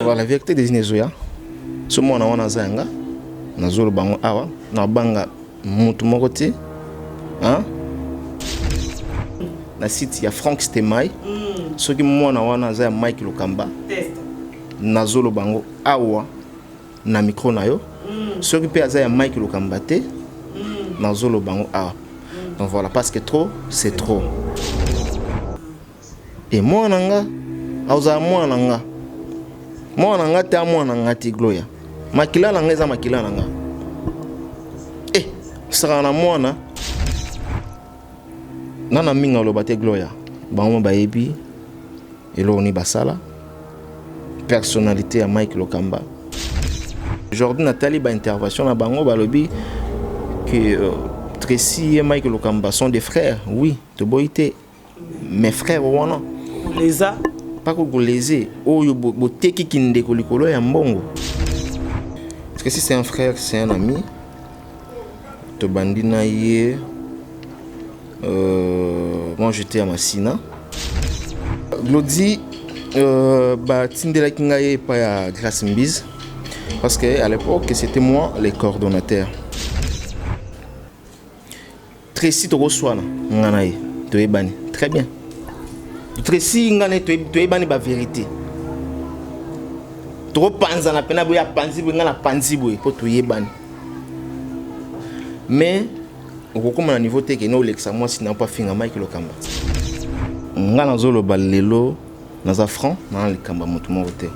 La vérité des ezoya so mwana wana aza yanga, nazoloba yango awa, nabanga motu moko te na site ya Frank Stemai. Soki mwana wana aza ya Mike Lokamba, nazoloba yango awa na micro na yo. Soki mpe aza ya Mike Lokamba te, nazoloba yango awa. Donc voilà, parce que trop, c'est trop. E mwana nga azala mwana nga, mwana nga te, amwana nga te. Gloria, makila na nga eza makila na nga. E saka na mwana nana mingi aloba te. Gloria, bango bayebi eloko nini basala. Personnalité ya Mike Lokamba, aujourd'hui natali baintervention na bango, balobi que Tracy et Mike Lokamba sont des frères. Oui, toboyi te, mes frères wana leza mpaka koleze oyo botekiki ndeko likolo ya mbongo. Parce que si c'est un frère, c'est un ami, tobandi na ye. Moi, j'étais à Masina. Glodi, batindelaki ngai epai ya Grâce Mbise, parce que à l'époque, c'était moi les coordonnateurs. Tracy, tokoswana nga na ye, toyebani très bien. Tracy, nga na ye toyebani bavérité, tokopanzana mpena boye, apanzi boye, nga na panzi boye, mpo toyebani. Mais okokóma na niveau te kene olekisa mwasi na mpo afinga Mike Lokamba. Nga nazoloba lelo, naza franc na likambo ya motu moko te.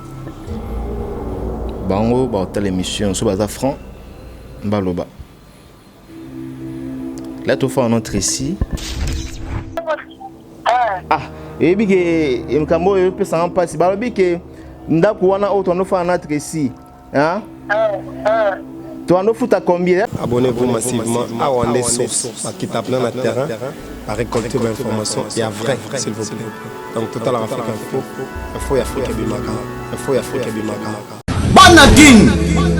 Bango baotala émission, so baza franc, baloba là tofa notre ici. Ah, eyebi ke makambo oyo epesanga mpasi. Balobi ke ndako wana oyo tondofana na Tracy, toandofuta combien? Abonnez-vous massivement à Wande Source. Bakita plein na terrain, à récolter l'information et à vrai, s'il vous plaît. Donc Total Afrique Info, Info Afrique Bimaka, Info Afrique Bimaka. Bana Kin,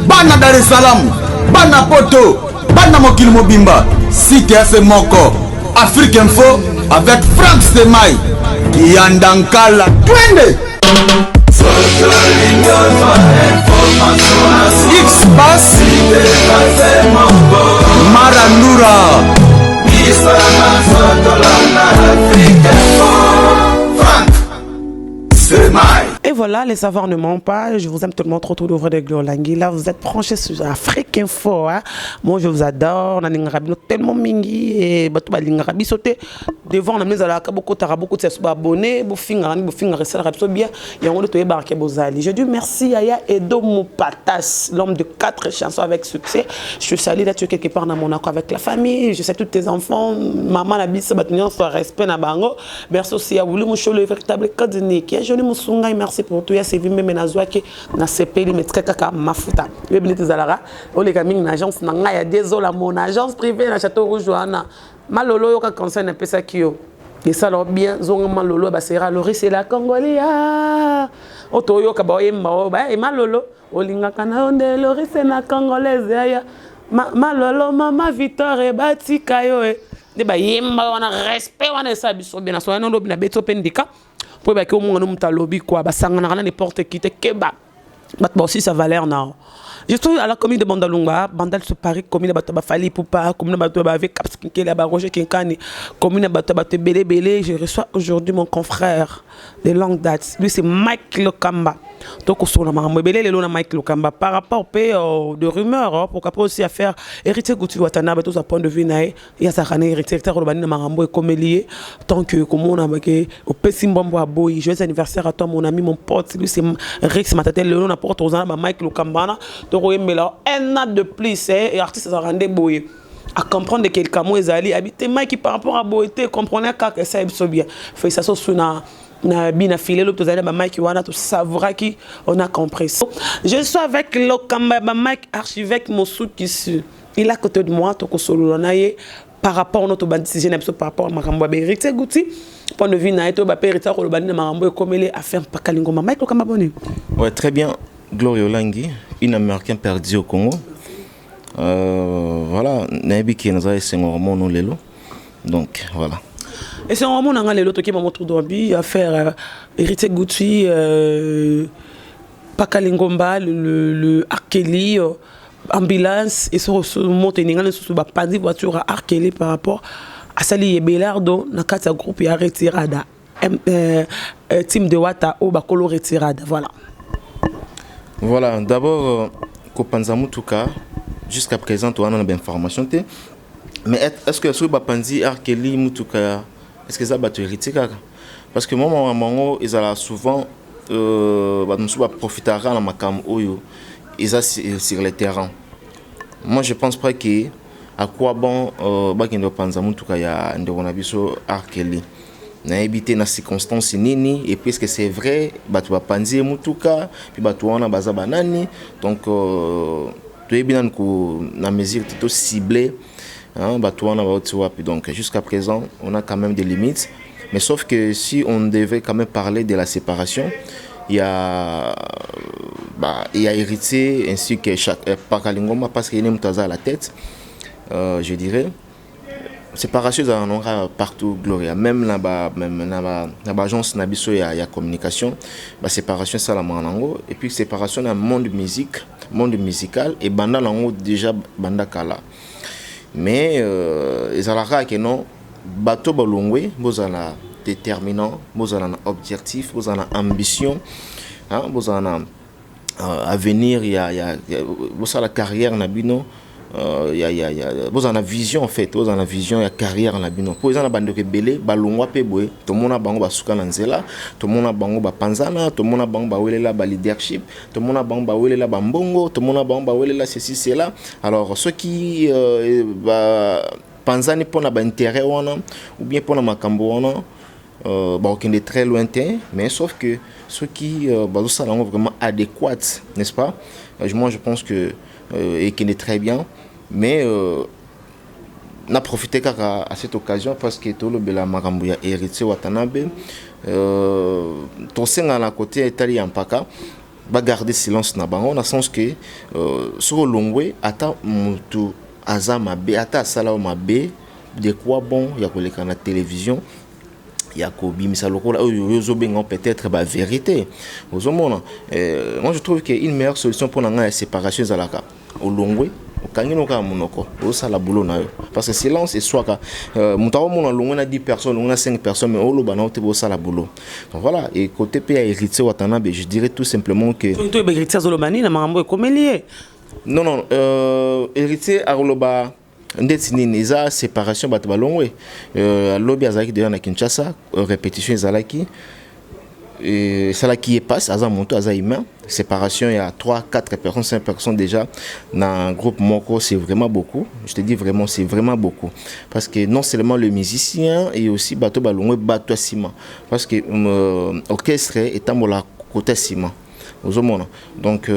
bana Dar es Salaam, bana Poto, bana mokili mobimba, site ya moko Afrique Info avec Frank Stemai Kiyanda Nkala, twende X Bas Marandura. Frank Stemai. Et voilà, les savoirs ne mentent pas. Je vous aime tout le monde, trop trop d'ouvrir de Glorlangi. Là, vous êtes branchés sur Afrique Info. Hein. Moi, je vous adore. On a des tellement mingi. Et bato balingaka biso te. Devant, on a mis à la beaucoup tara beaucoup de abonnés, bofinga, bofinga resala biso bien. Et on a barke bozali. Je dis merci à Ya Edo Moupatas, l'homme de quatre chansons avec succès. Je suis allé là, tu es quelque part dans Monaco avec la famille. Je sais tous tes enfants, maman la bise, bato soit respect na bango. Merci aussi à Wuli Mouchou, le véritable codinique. Ya Joli Moussunga, merci pour tout. Ya Sevi Meme Nazwaki, na sepeli, mais kaka mafuta. Yo bini tezalaka, oleka mingi na agence na ngai ya Dezola, mon agence privée na Château Rouge wana. Malolo, yoka conseil napesaki yo. Esala bien, zonga malolo basera Loris la Congolais. Oto yoka ba oyemba o ba e malolo olingaka na yo nde Loris na Congolaise ya malolo, mama Victor, batika yo e nde bayemba wana, respect wana esala biso bien. Na so wana lobi na beto mpe ndika po ebaki omongana moto alobi kwa basanganaka na n'importe qui te. Keba bato baosisa valeur na yo. Je suis à la commune de Bandalungwa, Bandal sur Paris, commune de bato Bafali Poupa, commune de bato avec Caps Kinkele, ba Roger Kinkani, commune de bato bato Belé Belé. Je reçois aujourd'hui mon confrère de longue date. Lui, c'est Mike Lokamba. Donc, on a belé lelo na Mike Lokamba par rapport pe de rumeurs, hein, pourquoi pas aussi à faire Héritier Goutu Watanabe, tout point de vue na ye, ya sakana Héritier Héritier na makambo ekomeli tant que comment on a que opesi mbambo aboyi. Joyeux anniversaire à toi, mon ami, mon pote. Lui, c'est Rex Matatel. Lelo na porte aux ba Mike Lokamba tokoyembela un an de plus et artiste azalaka nde boye à comprendre que likambo ezali abi te Mike par rapport à boye te, comprenez kaka, esala biso bien. Félicitation su na bina filelo, tozali na bamike wana, tosavouraki, on a compris. Je suis avec Lokamba bamike, archevêque Mosukisi, il est à côté de moi. Tokosolola na ye par rapport no tobandi sujet na biso par rapport à makambo ya Héritier Guti, point de vue na ye to bape Héritier koloba nini na makambo ekomeli affaire mpaka lingoma. Mike Lokamba, boni? Ouais, très bien. Gloria Olangi, une Américain perdu au Congo. Voilà, nayebi ke naza esengo mono lelo. Donc voilà. Et c'est vraiment nanga lelo toki mamo tour d'orbi affaire Héritier Guti. Pakalingomba, le R. Kelly, ambulance et moto eningani lisusu, bapanzi voiture ya R. Kelly par rapport asali ye Belardo na kati ya groupe ya Retirada, team de Wata oyo bakolo Retirada, voilà. Voilà, d'abord, kopanza mutuka, jusqu'à présent towana na bainformation te, mais est ce que soki bapanzi R. Kelly mutuka, est ce que eza bato Héritier kaka? Parce que mwa makambo yango ezala souvent, bato mosusu baprofitaka na makambo oyo eza sur le terrain. Moi, je pense pas que, à quoi bon bakende kopanza mutuka ya ndeko na biso R. Kelly? Nayebi te na circonstance nini, et puis est-ce que c'est vrai bato bapanzi ye mutuka, puis bato wana baza banani? Donc toyebi nanu na mesure te tocible, hein, bato wana bauti wapi. Donc jusqu'à présent, on a quand même des limites, mais sauf que si on devait quand même parler de la séparation, il y a, bah, il y a Héritier ainsi que chaque Pakalingoma, parce qu'il est à la tête, je dirais séparation ezalaka nango kaka partout, Gloria, même na ba même na baagence na biso ya communication, baséparation esalamaka nango. Et puis séparation na monde musique, monde musical ebanda nango déjà banda kala, mais ezalaka kaka non, bato balongwe, bozala déterminant, bozala na objectif, bozala na ambition, hein, bozala na avenir ya bosala carrière na bino, ya bozala na vision en fait, bozala na vision ya carrière na bino, mpo eza na bandeko ebele balongwa mpe boye, tomona bango basuka na nzela, tomona bango bapanzana, tomona bango bawelela baleadership, tomona bango bawelela bambongo, tomona bango bawelela ceci, cela. Alors soki bapanzani mpona baintérêt wana ou bien mpona makambo wana, bakokende très loin te. Mais sauf que soki bazosala yango vraiment adéquate, n'est-ce pas, moi je pense que ekende très bien. Mais na profité kaka à cette occasion parce que tolobela makambo ya Héritier Watanabe, tosenga na côté etali ya mpaka bagarde silence na bango, na sens que soki olongwe, ata motu aza mabe, ata asala yo mabe, de quoi bon ya koleka na télévision ya kobimisa lokola oyo oyo ozobenga peut-être bavérité ozomona? Moi je trouve que une meilleure solution mpona ngai ya séparation ezalaka olongwe, okangi no kaka monoko, ozosala boulot na yo, parce que silence eswaka. Moto akomona olongwe na 10 personnes, olongwe na 5 personnes, mais oloba na yo te, bosala boulot. Donc voilà. Et côté mpe ya Héritier Watanabe, je dirais tout simplement que To Héritier azoloba nini na makambo ekomeli ye? Non, Héritier akoloba ndeti nini? Eza séparation, bato balongwe. Alobi azalaki déjà na Kinshasa, répétition ezalaki, esalaki ye passe, aza moto, aza humain. Séparation ya 3, 4 personnes, 5 personnes déjà na groupe moko, c'est vraiment beaucoup. Je te dis vraiment, c'est vraiment beaucoup, parce que non seulement le musicien et aussi bato balongwe, bato ya nsima, parce que orchestre etambola côté nsima, ozomona. Donc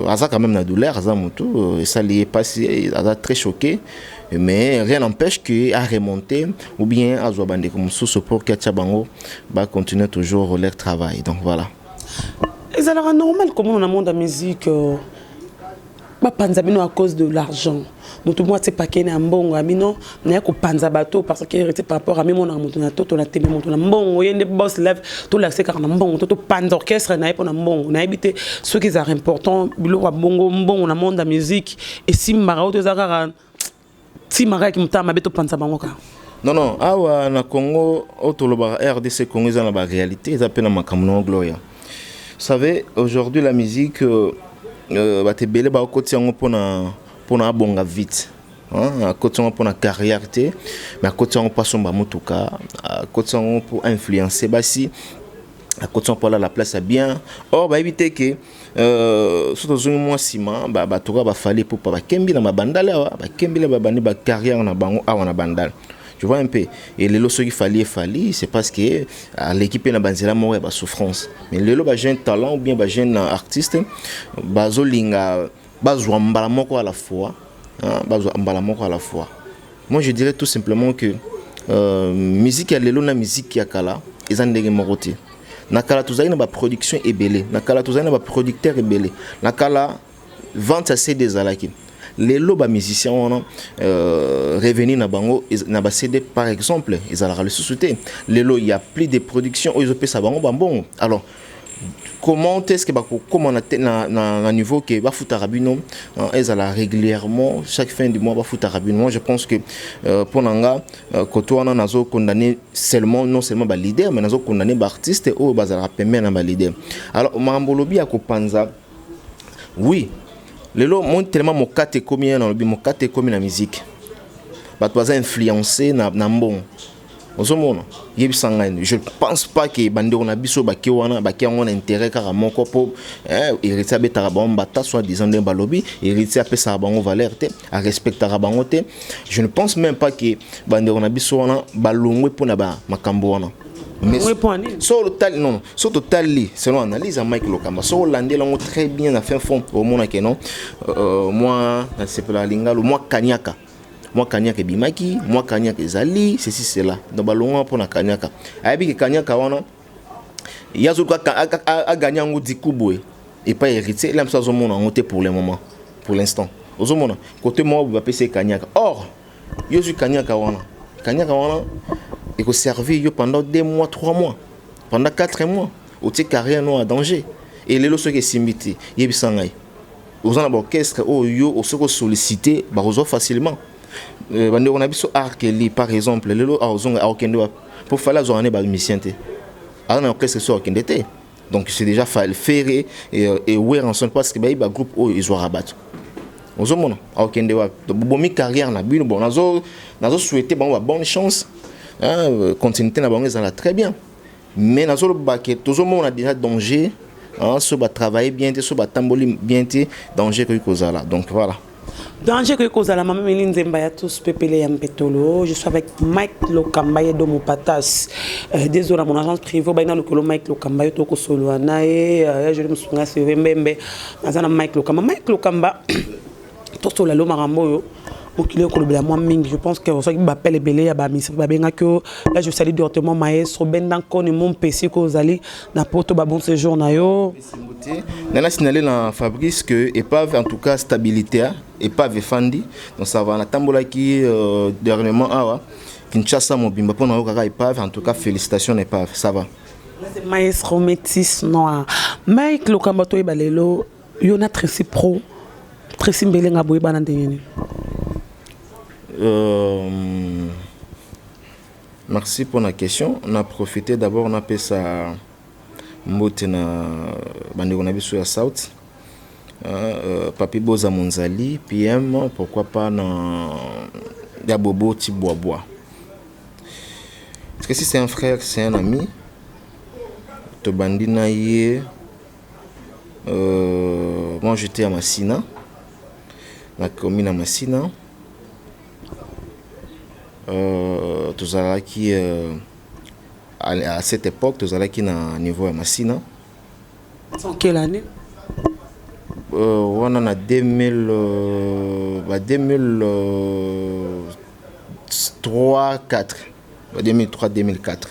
aza quand même na douleur, aza motu, esali ye mpasi, aza très choqué, mais rien n'empêche que a remonter ou bien azwa bandeko mosusu pour que atia bango bacontinue toujours leur travail. Donc voilà. Ezalaka normal komona na monde ya musique bapanza bino à cause de l'argent? Moto moko atie pake na mbongo ya bino, naye kopanza bato parce que Héritier, par rapport amimonaka moto na toto na tembe, moto na mbongo, ye nde boss live, tolakise kaka na mbongo to topanza orchestre na ye mpo na mbongo. Nayebi te soki ezalaka important biloko ya bongo, mbongo na monde ya musique esimbaka oyo to eza kaka ntimaka yaki motala mabe, topanza bango kaka. Non, awa na Congo oyo tolobaka RDC Congo, eza na baréalité, eza mpe na makambo nango, Gloria. Vous savez, aujourd'hui la musique, bato ebele bakoti yango mpona abonga vite, akoti yango mpona carrière te, mais akoti yango mpo asomba motuka, akoti yango mpo influencer basi, akoti yango mpo alala place ya bien. Or bayebi te ke so tozongi mwa nsima, bato kaka baFally Ipupa bakembi na babandale awa, bakembeli, babandi bacarrière na bango awa na Bandale, tu vois un peu. Et lelo soki Fally efali, c'est parce que aleki mpe na banzela moko ya basouffrance. Mais lelo bajeune talent ou bien bajeune artiste bazolinga bazwa mbala moko à la fois, hein, bazwa mbala moko à la fois. Moi je dirais tout simplement que musique ya lelo na musique ya kala eza ndenge moko te. Na kala tozali na baproduction ebele, na kala tozali na baproducteur ebele, na kala vente ya CD ezalaki. Lelo bamusicien wana, revenu na bango na baCD par exemple ezalaka lisusu te. Lelo ya plus de production oyo ezopesa bango bambongo. Alors Comment est-ce que bakokóma na niveau ke bafutaka bino, ezala régulièrement, chaque fin du mois bafutaka bino? Moi, je pense que mpo na nga, koto wana nazo condamner seulement, non seulement baleader, mais nazo condamner baartiste oyo bazalaka pembeni na baleader. Alors, makambo olobi ya kopanza, oui, lelo moi tellement mokate ekomi ye, nalobi mokate ekomi na musique, bato baza influencé na mbongo. Ozomona, yebisa ngai, je pense pas ke bandeko na biso bake wana, bake yango na intérêt kaka moko, mpo Héritier abetaka bango mbata, soit disant ndenge balobi Héritier apesaka bango valeur te, arespectaka bango te. Je ne pense même pas ke bandeko na biso wana balongwe mpona makambo wana. So otali, non, so totali selon analyse ya Mike Lokamba, so olandeli yango très bien na fin fond, omona ke non, moi nasepela lingalo, mwa kaniaka, mwa kaniaka ebimaki, mwa kaniaka ezali ceci, cela. Donc balongwa mpona kaniaka. Ayebi ke kaniaka wana ye azoluka aganye yango diku boye epai Héritier. Ela mosu azomona yango te pour le moment, pour l'instant ozomona côté moko boye bapesi ye kaniaka. Or yo ozwi kaniaka wana, kaniaka wana ekoservir yo pendant 2 mois, 3 mois, pendant 4 mois, otie carrière no en danger. E lelo soki esimbi te, yebisa ngai, oza na baorchestre oyo yo soki osollicité, bakozwa facilement. Bandeko na biso Arkeli par exemple, lelo azonga, akokende wapi? Mpo Fally azwaka ne bamusicien te, aza na orchestre so akokende te. Donc c'est déjà Ferre et Werrason, parce que bayebi bagroupe oyo ezwaka bato. Ozomona, akokende wapi? Bobomi carrière na bino. Bon, nazo souhaiter bango ba bonne chance, hein, continuité na bango ezala très bien, mais nazoloba ke tozomona déjà danger, hein, so batravaille bien te, so batamboli bien te, danger ekoki kozala. Donc voilà. Danger ekoki kozala. Mama Meli Nzemba ya tous pepele ya mpetolo, je suis avec Mike Lokamba, ye domo patas. Désolé, mon agence privée bayina lokolo Mike Lokamba, yo tokosolola na ye ya joli mosunga seve mbembe. Naza na Mike Lokamba. Mike Lokamba, tosolola lo makambo oyo mokili ekolobela mwa mingi. Je pense que soki bapele ebele ya bamisi babengaki yo là, je salue directement maestro Benda Nkoni Mompesi, ko ozali na poto, ba bon séjour na yo. Nana signalé na Fabrice que épave, en tout cas stabilité, épave efandi. Donc ça va. Natambolaki dernièrement awa Kinshasa mobimba mpona yo kaka épave. En tout cas, félicitations na épave, ça va. Maestro Métis Noir Mike Lokamba, toyeba lelo yo na Tracy Pro, Tracy Mbelenga, boyebana ndenge nini? Merci pour la question. On a profité d'abord, on a ça mbote na bandeko na biso ya South. Papi Boza Monzali, PM, pourquoi pas na ya Bobo Tiboaboa. Parce que si c'est un frère, c'est un ami. Tobandi na ye, moi j'étais à Masina, na commune à Masina. Tozalaki à cette époque, tozalaki na niveau ya Masina. En quelle année? Wana na 2000, ba 2003, 4, ba 2003, 2004.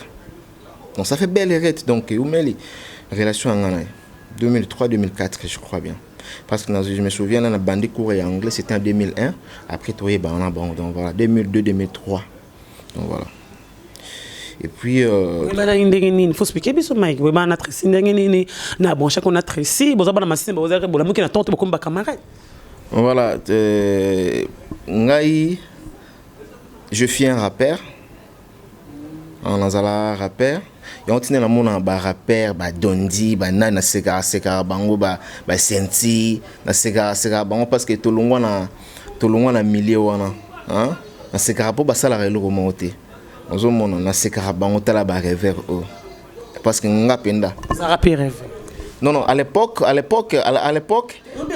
Donc ça fait belle lurette. Donc umeli relation ya nga na ye 2003, 2004, je crois bien, parce que je me souviens, na bandi cours ya anglais, c'était en 2001. Après toyeba wana, bon, donc voilà, 2002, 2003, donc voilà. Et puis Oyebana ndenge nini? Faut expliquer biso, Mike. Oyebana na Tracy ndenge nini? Na bon, chaque on a Tracy, boza bana Masina, bozalaki bolamuki na tonto, bokomi bacamarade. Voilà, ngai je suis un rappeur, nazala rappeur. Yango ntina namona barappeur badondi banani, nasekaka sekaka bango, basenti, nasekaka sekaka bango parce que tolongwa na milieu wana, nasekaka mpo basalaka eloko moko te. Ozomona, nasekaka bango, tala barêveur oyo, parce que nga mpenza Ozalaka mpe rêve? Non, à l'époque Obenga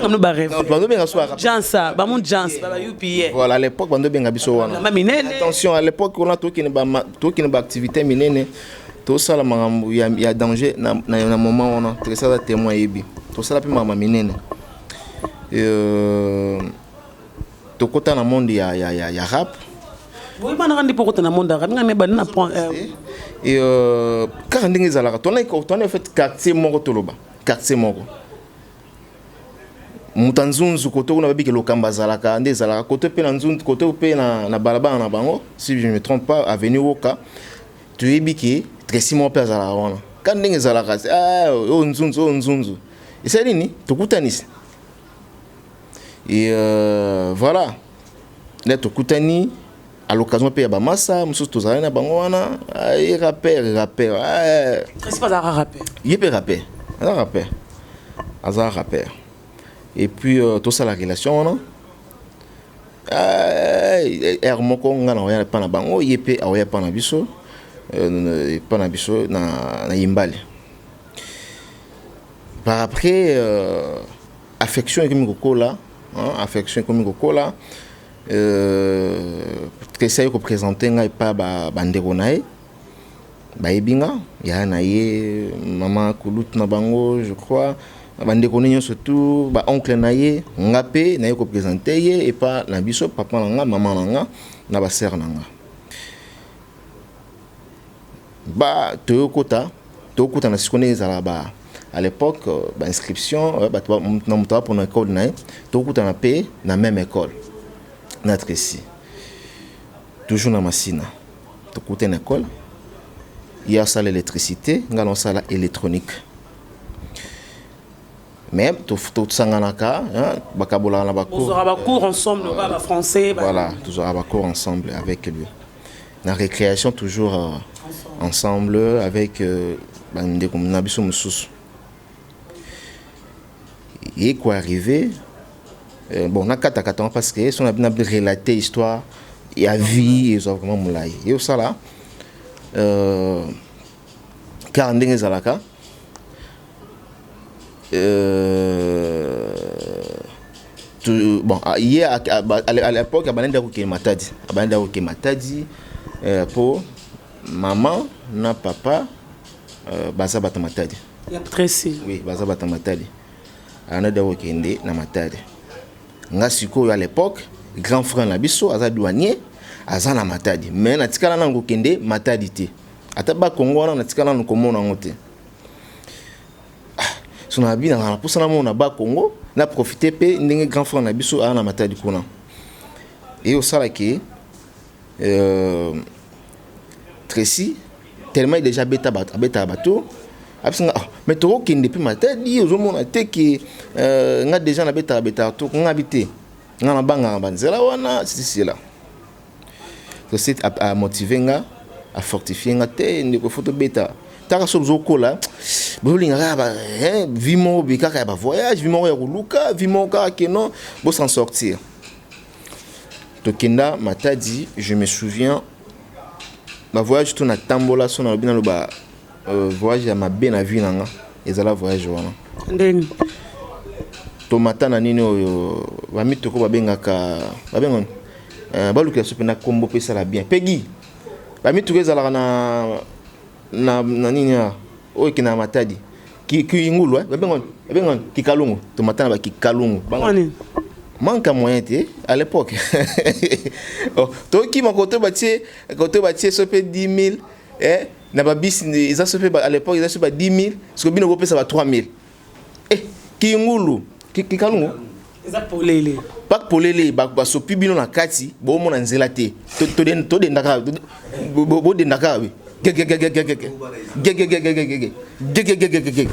bino barêve? Bandobenga so. Jansa bamo jans baba upa. Voilà, à l'époque bandobenga biso wana. Minene. Attention, à l'époque wana tokende baactivité minene, tosala makambo ya danger na moment wana. Tresala témoin, yebi, tosala mpe makambo minene. Tokota na monde ya rap. Boyebanaka nde mpo kota na monde ya rap? Nga me bandi na Et kaka ndenge ezalaka, tona fait quartier moko, toloba quartier moko, moto ya nzunzu kote kuna babiki Lokamba azalaka nde ezalaka kote mpe na nzunzu, kote mpe na balabala na bango, si je ne me trompe pas, avenue Woka. Toyebi ke Tracy moko mpe azalaka wana. Ka ndenge ezalaka ah, oyo nzunzu, oyo nzunzu. Esali nini? Tokutanisi. Et voilà. Là tokutani à l'occasion mpe ya bamasa mosusu tozalaki na bango wana, ye rappeur, rappeur. Tracy azalaka rappeur? Ye mpe rappeur, aza rappeur, aza rappeur. Et puis tosala relation wana ere moko, nga na oya epa na bango, ye mpe aoya epa na biso, epa na biso na Yimbale. Par après affection ekomi kokola, hein, affection ekomi kokola. Tracy aye koprésente ngai epa bandeko na ye, bayebi nga, yaya na ye, mama kulutu na bango, je crois bandeko ne nyonso, tu baoncle na ye. Nga mpe naye koprésente ye epa na biso, papa na nga, mama na nga na basere na nga. Ba toyokota, tokutana sikoyo ndenge ezalaka ba à l'époque bainscription, bato na moto apona école na ye. Tokutana mpe na même école na Tracy, toujours na Masina. Tokutana école, ye asala électricité, nga na osala électronique, mais tosanganaka, bakabolaka na bacours. Bacours ensemble, ba français. Voilà, tozwaka bacours ensemble avec lui, na récréation toujours ensemble avec bandeko na biso mosusu. Ye koarrive, bon, nakatakata parce que so na relate histoire ya vie ezwa vraiment molai. Ye osala kaka ndenge ezalaka, bon, ye à l'époque abandi kokende Matadi, abandi kokende Matadi po mama na papa baza bato Matadi. Tracy? Oui, baza bato Matadi. Abandi kokende na Matadi. Nga sikoyo, à l'époque, grand frère na biso aza douanier, aza na Matadi, mais natikala nanu kokende Matadi te. Ata Bakongo wana natikala nanu komona yango te. So na bi na mposa namona Bakongo, na profite mpe ndenge grand frère na biso aza na Matadi kuna. Eye osalaki Tracy, tellement déjà abeta bato, abetaka bato, abisinga: "Oh, mais tokokende mpe Matadi, ozomona te ke nga déjà nabetaka betaka to nga bi te, nga nabangaka banzela wana." Sisila Tracy amotive nga, afortifie nga: "Te ndeko, fo tobeta taka. So bozokola, bozolinga kaka vie moko boye, kaka ya bavoyage, vie moko ya koluka vie moko kaka ke non, bos'en sortir." Tokenda Matadi. Je me souviens, bavoyage to natambola, so nalobi, naloba voyage ya mabe na vie na nga ezala voyage wana. Ndeni? Tomata na nini oyo bamitoko babengaka, babenga, balukela so mpena kombo mpe esala bien pegi. Bamituka ezalaka na nini oyo ekendaka Matadi, Kingulu, babenga Kikalungu. Tomata na bakikalungu, manque ya moyen te à l'époque. Oh, tokima koto batie, koto batie so mpe 10 000, eh, na babisi eza so mpe à l'époque eza so ba 10 000, soki bino bopesa ba 3 000, eh, Kingulu, Kikalungu. Eza polele. Pak polele, basopi bino na kati, bomona nzela te, todendaka, bodendaka gegegegegegegegegegegegegegege,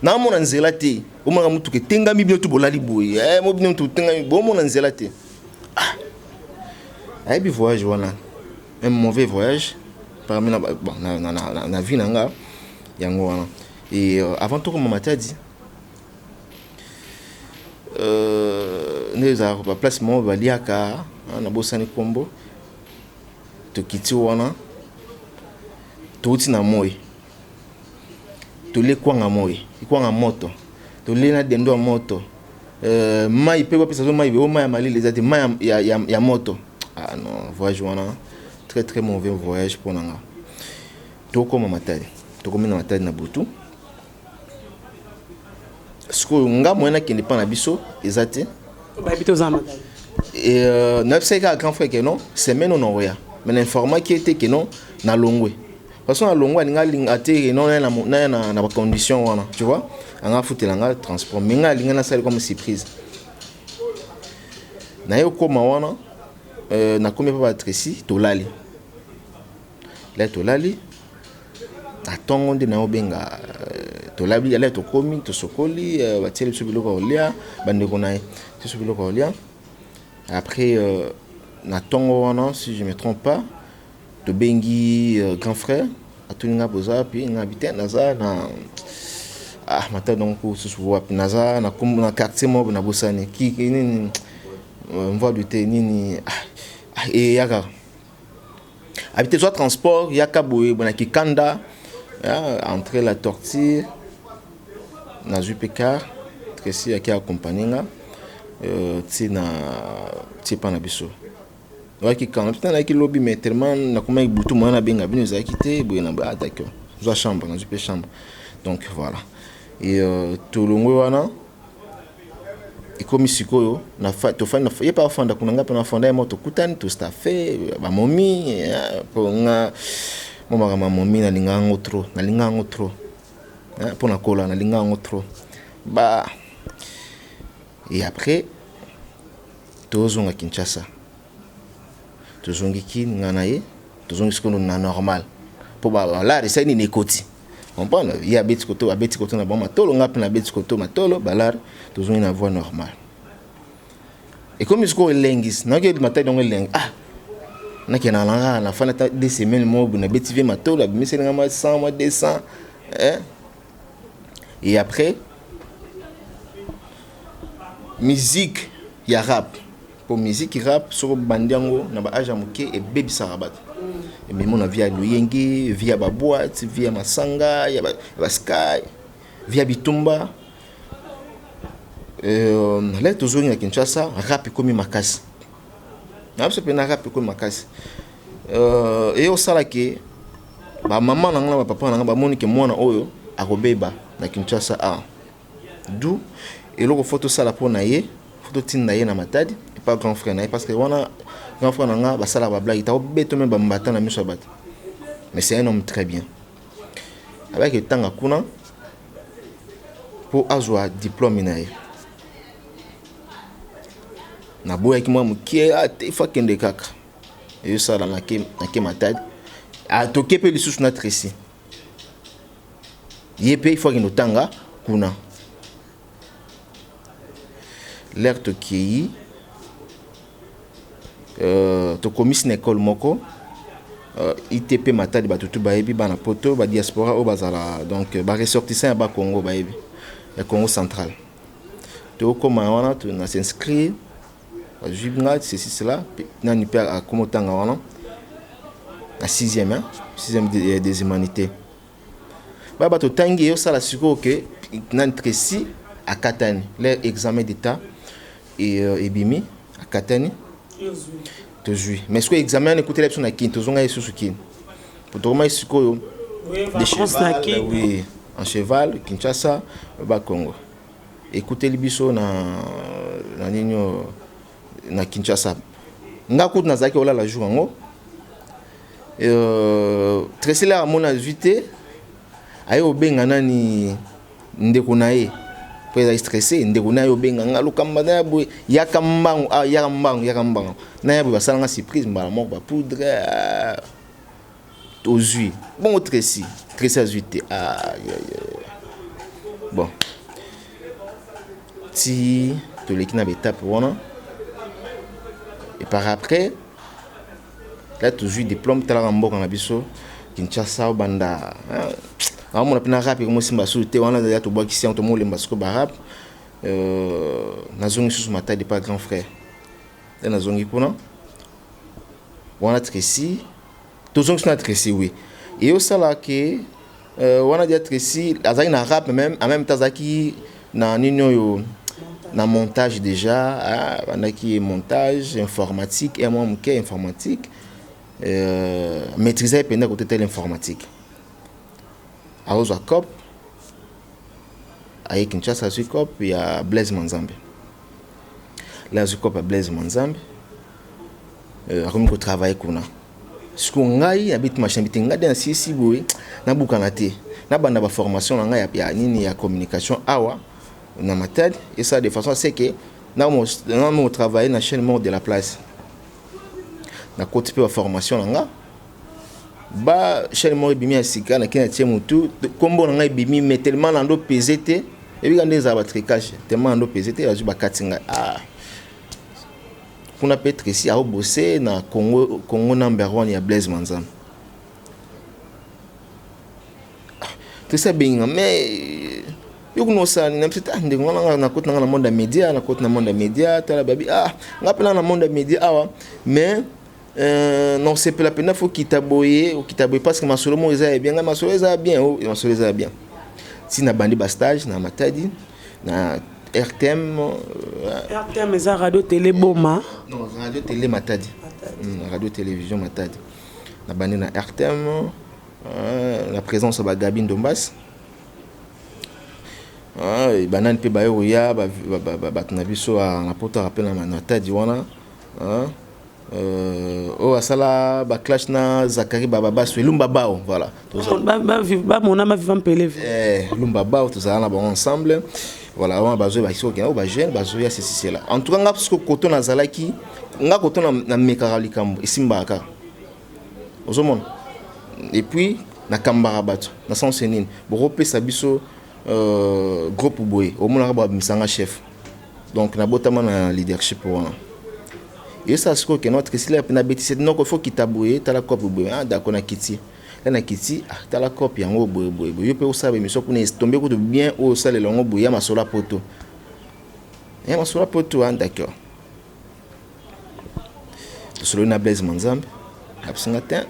naomona nzela te. Omonaka motuka etengami, bino tu bolali boye, mo bino tu tengami, bomona nzela te. Ayebi voyage wana, un mauvais voyage parmi na, bon, na vie na nga yango wana. Et avant tokoma Matadi, nde ezalaka baplace moko baliaka, nabosani nkombo. Tokiti wana, touti na moi, tolie kwanga, moi kwanga moto, tolie na dendo ya moto, mai mpe bapesa so mai o mai ya malili eza te, mai ya moto. Ah non, voyage wana très très mauvais voyage mpo na nga. Tokóma Matadi, tokomi na Matadi na butu. Sikoyo nga moyen nakende mpa na biso eza te. Bayebi te oza Matadi? Nayebisaki kaka grand frère ke non, semaine oyo naoya, mais na informaki ye te ke non, nalongwe, parce que nalongwe alinga alinga te ke non, naya na bacondition wana, tu vois, anga afutela nga transport, mais nga alinga nasali comme surprise. Naye okóma wana, nakomi mpe baTracy, tolali la, tolali. Na ntongo nde nayobenga, tolabi ala, tokomi, tosokoli, batieli biso biloko ya kolia, bandeko na ye biso biloko ya kolia. Après, na ntongo wana, si je me trompe pas, tobengi grand frère, atuni nga: "Boza wapi?" Nga bi te, naza na, ah, Matadi. Donc susu wapi? Naza na quartier moko, nabosani nini, mvwadu te, nini, ah, eyaka abi te, zwa transport, yaka boye boye na kikanda, entre la torture. Nazwi mpe car, Tracy aki accompagne nga ti na ti epa na biso. Oyaki kanga mpe nayaki lobi, mais tellement nakomaki butu, moya nabenga bino ezalaki te boye na boye. Ah, d'accord, zwa chambre. Nazwi mpe chambre. Donc voilà, et tolongwe wana, ekomi sikoyo tofandi, ye mpe afanda kuna, nga mpe nafanda ye moko. Tokutani, tostafe bamomi, mpo nga mo makambo ya momi nalinga yango trop, nalinga yango trop mpo nakola, nalinga yango trop ba. Et après tozonga Kinshasa, tozongi Kini, nga na ye tozongi sikoyo na normal, mpo balare esali nini, ekoti, comprendre, ye abeti koto, abeti koto na bango matolo, nga mpe nabeti koto matolo, balare, tozongi na voie normale. Ekomi sikoyo elengisi, nayoki Matadi yango elengi. Ah, nakenda na nga, nafandi ata 2 semaines moko boye, nabeti vie matolo, abimiseli nga mwa 100, mwa 200, eh? Et après musique ya rap, po musique rap, soki obandi yango na baage ya moke, ebebisaka bato, ememi na vie ya loyenge, vie ya baboite, vie ya masanga, ya basky, vie ya bitumba. Le tozongi na Kinshasa, rap ekomi makasi na biso mpena, rap ekomi makasi. Eye osala ke bamama na nga na bapapa na nga bamoni ke mwana oyo akobeba na Kinshasa. A du eloko fo tosala mpo na ye, fo totinda ye na Matadi epa grand frère na ye, parce que wana grand frère na nga basalaka bablague, takobeto me bambata na miso ya bato, mais c'est un homme très bien. Abaki etanga kuna mpo azwa diplôme na ye. Naboyaki mwa mokie te, fo akende kaka. Eyosala nake Matadi, atoke mpe lisusu na Tracy, ye mpe ifo akende otanga kuna. L'heure tokei, tokomisi na ekole moko, ITP Matadi. Bato tu bayebi, bana poto, badiaspora oyo bazala, donc baressortissant ya Bakongo bayebi, ya Congo Central. Tokóma wana, na s'inscrire, bazwi nga, ceci, cela, nani mpe akóma otanga wana na sixième, hein? Sixième des humanités. Baya bato otangi, eyosala sikoyo ke nani, Tracy akatani leur examen d'état ebimi, akatani, tozwi. Mais sikoyo examen wana ekutela biso na Kini, tozonga ye susu Kini po tokomaki sikoyo de cheval, oui, en cheval, Kinshasa Bakongo. Ekuteli biso na nini, na Kinshasa. Nga kutu nazalaki olala jour yango. Tracy laka amoni azwi te, aye kobenga nani, ndeko na ye, po ezali stressé. Ndeko na ye obenga nga: "Lokamba na ya boye, yaka mbangu, ah, yaka mbangu, yaka mbangu." Na ya boye, basalanga surprise mbala moko, bapoudre, ah, tozwi bongo. Tracy, Tracy azwi te. Ah, yeah, yeah. Bon, ti toleki na baétape wana, et par après là tozwi diplôme. Talaka mboka na biso Kinshasa, obanda aomona mpe na rap ekomosimba susu te. Wana ya tobwakisi yango, tomolemba sikoyo barap. Nazongi susu Matadi pa grand frère nde nazongi kuna wana. Tracy, tozongi susu na Tracy, oui. Eyosala ke wana dia Tracy azalaki na rap, même en même temps azalaki na nini oyo, na montage déjà, bandaki montage informatique e mwa moke informatique, maîtrise ye mpenza kote tele informatique. Aozwa cop, aye Kinshasa, azwi cop ya Blaise Manzambe. La azwi cop ya Blaise Manzambe, akomi kotravaille kuna. Sikoyo ngai abeti machine abeti ngai nde nasilisi boye, nabukana te, nabanda baformation na ngai ya nini, ya communication awa na Matadi. Esala de façon à que namo travailler na chaîne moko de la place. Nakoti mpe baformation na nga. Ba chaîne moko ebimi ya sika, nakei na tie motu, nkombo na ngai ebimi, mais tellement nando pese te, ebika nde ezala batricage, tellement nando pese te, bazwi bakati ngai. Ah, kuna mpe Tracy aobose na Congo, Congo number one ya Blaise Manzambe. Tracy abengi nga, mais yo kuna osala nini? Nabisi ah, ndeko nga nakoti nanga na monde ya média, nakoti na monde ya média. Tala babi, ah, nga mpe na monde ya média awa, mais nasepela mpenza, fo kita boye, okita boye, parce que masolo moko eza ya bien. Ngai masolo eza ya bien, oh, masolo eza ya bien. Ntina bandi bastage na Matadi, na RTM. RTM eza Radio Télé Boma? Non, Radio Télé Matadi, Radio Télévision Matadi. Nabandi na RTM, na présence ya bagabi Ndombas, banani mpe baye koya, bato na biso na potaka mpe na Matadi wana, oyo asala baclash na Zakari Bababaso, Elumba Bao, voilà. Bamona baviva mpele. Lumba Bao, tozala na bango ensemble, voilà. Wana bazoyeba soki okende oyo bajeune bazoya, ceci, cela. En tout cas nga, soki koto nazalaki, nga koto namekaka likambo, esimbaka kaka, ozomona. Et puis nakambaka bato na sens nini? Bokopesa biso groupe boye, omonaka babimisanga chef. Donc nabotama na leadership wana. Eyosala sikoyo ke notre esila mpe nabetisi noko, fo kita boye, tala cope boye. Ah d'accord, nakiti la, nakiti, ah, tala cope yango boye boye boye, yo mpe osala baémission kuna, etombe kutu bien, oyo osalela yango boye ya masolo ya poto, ya masolo ya poto. Ah d'accord, tosololi na Blaise Manzambe, abisinga te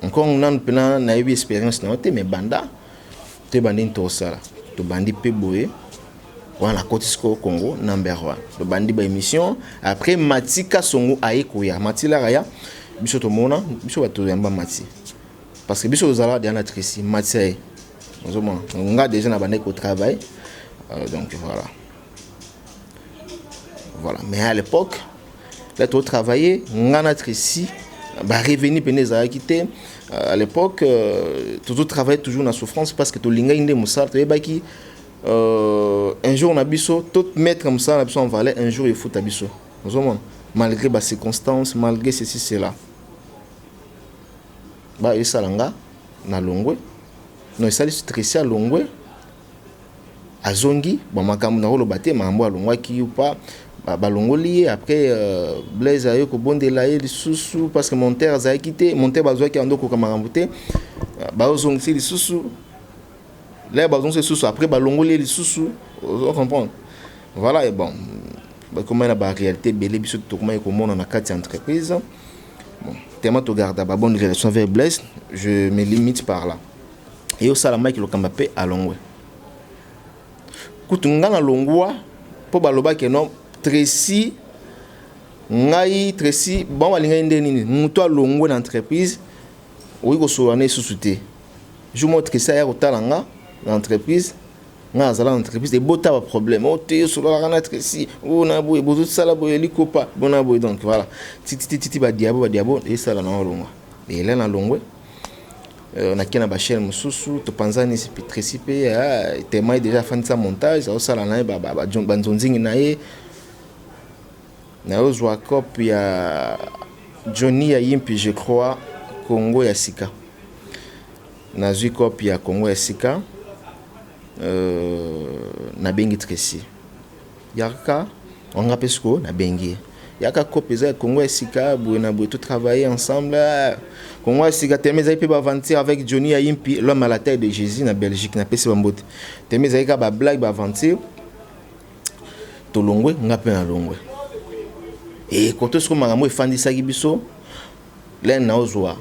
encore nanu mpena nayebi expérience na yo te, mais banda toyeba ndenge tosala. Tobandi mpe boye wana, nakoti sikoyo Congo number one, tobandi baémission. Après Mati Kasongo aye koya, Mati lara ya biso, tomona biso bato yamba Mati, parce que biso tozalaka deja na Tracy. Mati aye, ozomona nga déjà na bandaki kotravaille, donc voilà, voilà. Mais à l'époque là, totravailler nga na Tracy, barevenu pene ezalaki te à l'époque. Tozotravaille toujours na souffrance, parce que tolingaki nde mosala, toyebaki un jour na biso tomettre mosala na biso en valeur, un jour efuta biso, ozomona, malgré bacirconstance, malgré ceci, cela. Ba esala nga na longwe, non, esali Tracy alongwe, azongi. Bon, makambo nakoloba te, makambo alongwaki ou pas, balongoli ye. Après Blaise aye kobondela ye lisusu, parce que monteur azalaki te, monteur bazwaki yango okoka makambo te, bazongisi lisusu là, bazongisi lisusu, après balongoli ye lisusu, ozo comprendre, voilà. Et bon, bakomai na baréalité ebele, biso tokomai komona na kati ya entreprise. Bon, tellement togarda babonne relation avec Blaise, je me limite par là. E osala Mike Lokamba mpe alongwe kutu, nga na longwa mpo balobaki non, Tracy, ngai Tracy, bon, balingai nde nini, moto alongwe na entreprise, okoki kosolola na lisusu te. Jour moko Tracy aya kotala nga na entreprise, nga azala na entreprise, ebota baproblème o te, osololaka na Tracy oyo na boye, bozosala boye, likopa bona boye. Donc voilà, titititi badiabo badiabo esala na olongwa ela na longwe. Nakei na bachaîne mosusu, topanzani. Tracy mpe tema déjà afandisa montage, aosala na ye banzonzingi na ye. Nayozwa cope ya Johnny ya Yimpi, je crois Congo ya sika. Nazwi cope ya Congo ya sika, nabengi Tracy, yaka wanga mpe sikoyo, nabengi ye, yaka, cope eza ya Congo ya sika, boye na boye, totravailler ensemble. Congo ya sika teme ezali mpe baaventure avec Johnny ya Yimpi, l'homme à la taille de Jésus na Belgique, napesi bambote. Teme ezali kaka bablague, baaventure. Tolongwe, nga mpe nalongwe. E koto sikoyo makambo efandisaki biso lene, naozwa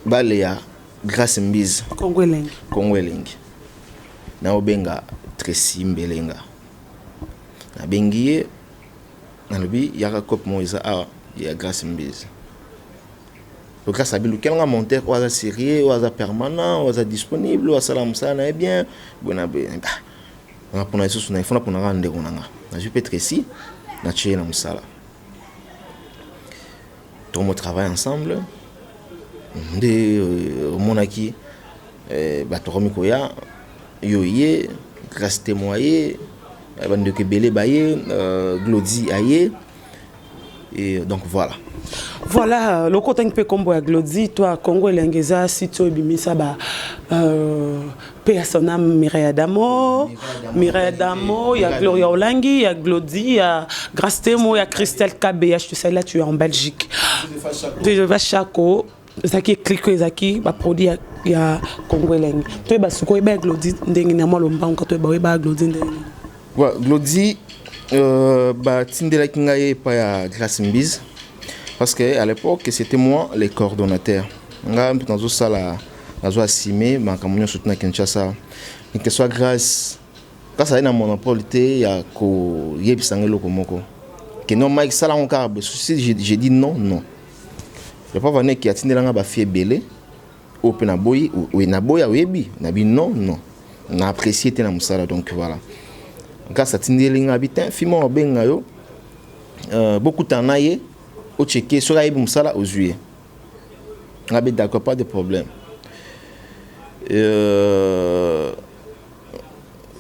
bale ya Grâce Mbizi. Congo Elengi. Congo Elengi, naobenga Tracy Mbelenga, nabengi ye, nalobi yaka, cope moko eza awa ya Grâce Mbizi. Grâce abi lukelanga monteur oyo aza sérieux, oyo aza permanent, oyo aza disponible, oyo asala mosala na ye bien, boye na boye. Nga mpona lisusu na ifona mpona kaka ndeko na nga, nazwi mpe Tracy, natie ye na mosala, tokomo travaille ensemble. Nde omonaki bato bakomi koya, yo ye Grâce témoin ye, bandeko ebele baye, Glodi aye. Et donc voilà. Voilà, loko otangi mpe nkombo ya Glodi to Congo Elenge, eza site oyo ebimisa ba pe ya son âme Mireille Adamo, Mireille Adamo, ya Gloria Olangi, ya Glodi, ya Grace Temo, ya Christelle Kabeya. Je te salue, là tu es en Belgique. Josepha Chako ezalaki clique, ezalaki baproduit ya Congo Elenge. Toyeba sikoyo, oyeba ya Glodi ndenge na mwa lombango, toyeba oyeba ya Glodi ndenge? Ouais, Glodi, batindelaki ngai epai ya Grace Mbiz, parce que à l'époque c'était moi le coordonnateur. Ngai mpe nazosala, nazo assume makambo nyonso tu na Kinshasa. Que soit Grâce, kasi azali na monopole te ya koyebisa ngai eloko moko ke non, Mike, sala yango kaka boye. Si j'ai dit non, non. Ya pas vaneki atindelanga bafille ebele oyo mpe naboyi, naboyi, oyebi, nabi non, non, na apprécié te na mosala. Donc voilà, Grâce atindeli nga abi te fille moko abenga yo, bokutana na ye, ocheke soki ayebi mosala, ozwi ye. Nga be d'accord, pas de problème.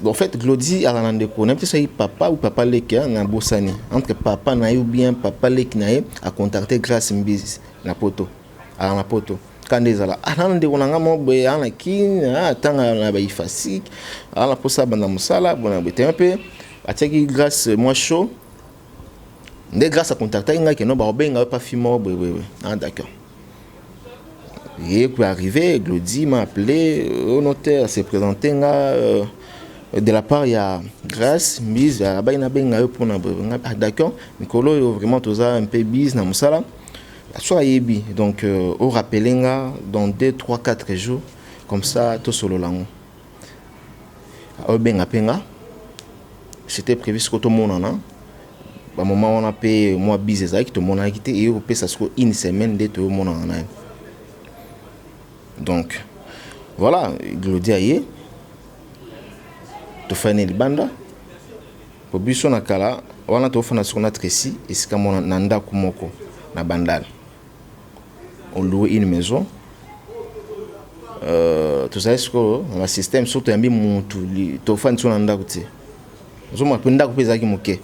En fait, Glody aza na ndeko, nayebi te soki papa ou papa leki, na bosani, entre papa na ye ou bien papa leki na ye acontacte Grâce Mbizi na Poto. Aza na Poto ka nde ezala ana na ndeko na nga moko boye, aza na Kini, atanga na baIFASIC, aza na mposa banda mosala bona boye. Tema mpe atiaki Grâce mwa chaud nde Grâce acontactaki ngai keno bakobenga yo pa fille moko boye boye. Ah d'accord. Et puis arrivé, Glody m'a appelé au notaire, s'est présenté nga de la part ya Grâce Mbizi, abai nabenga yo mpona boye. Ah d'accord, mikolo oyo vraiment toza un peu busy na mosala, so ayebi. Donc orappeler nga dans 2 3 4 jours, comme ça tosolola yango. Obenga mpe nga, c'était prévu sikoyo tomonana. Bamoma wana mpe mwa busy ezalaki, tomonanaki te. Eye kopesa sikoyo une semaine nde toyomonana na ye. Donc voilà, Glodi aye, tofani libanda po biso na kala wana tofanda sikoyo na Tracy esika mona na ndako moko na Bandal. On loue une maison, tozali sikoyo na basystème. Soki toyambi mutu, tofandi so na ndako te, ozomona mpe ndako mpe ezalaki moke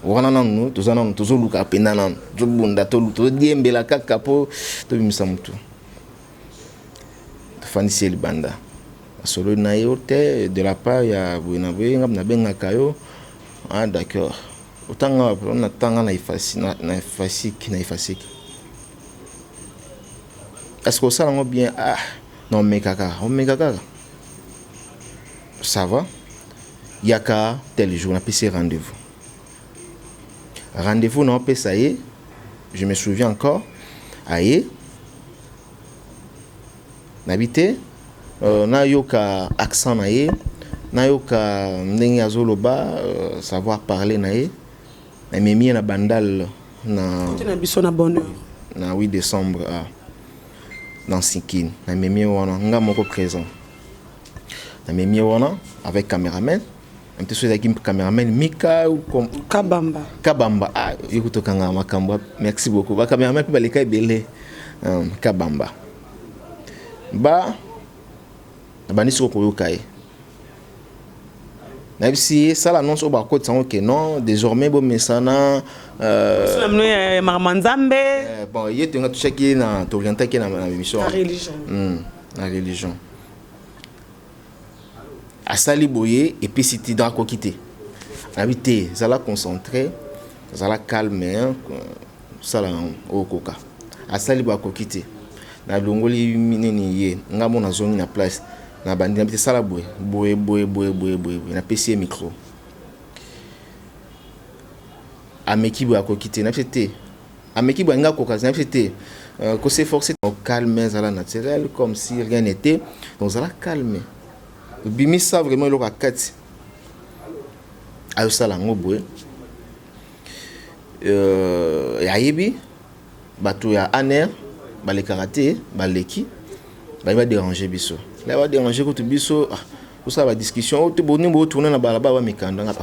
wana. Nanu toza nanu tozoluka mpenza, nanu tozobunda, tozodiembela kaka mpo tobimisa motu. Tofandisi ye libanda, asololi na yo te de la part ya boye na boye, ngai nabengaka yo. Ah d'accord, otanga? Natanga na IFASIC, na IFASIC. Est ce que osala yango bien? Ah non, omeka kaka, omeka kaka, ça va, yaka tel jour. Napesi ye rendez-vous. Rendez-vous na opesa ye, je me souviens encore, aye, nayebi te, nayoka accent na ye, nayoka ndenge azoloba, savoir parler na ye. Namemi ye na Bandal na na biso na bonheur. Na 8 décembre, ah, dans Sikine. Namemi ye wana, nga moko présent, namemi ye wana avec caméraman te. So ezalaki caméraman Mika ou Kabamba. Kabamba, ah, yo kutokanga makambo, merci beaucoup. Bacaméraman mpe baleka ebele. Kabamba ba nabandi soko koyoka ye, nayebisi ye sala annonce oyo bakotisa yango ke non, désormais bomesana. Makambo Nzambe. Bon, ye tonga tushaki ye na toorientaki ye na émission. Na religion. Na religion. Asali boye, epesi te, donc akoki te. Nayebi te, zala concentré, zala calme, sala oyo okoka. Asali boye, akoki te. Nalongoli nini ye, nga mo nazongi na place na bandi, nabi te, sala boye boye boye boye boye boye boye. Napesi ye micro, ameki boye, akoki te. Nabi te, ameki boye, alingi akoka. Nabi te, kos'efforcer, calme, zala naturel, comme si rien n'était. Donc zala calme, obimisa vraiment eloko ya kati. Ayosala yango boye, ayebi bato ya ANR balekaka te, baleki bayi badéranger biso, la badéranger kutu biso tosala badiscussion oyo te. Boni botourne na balabala, bamikanda nga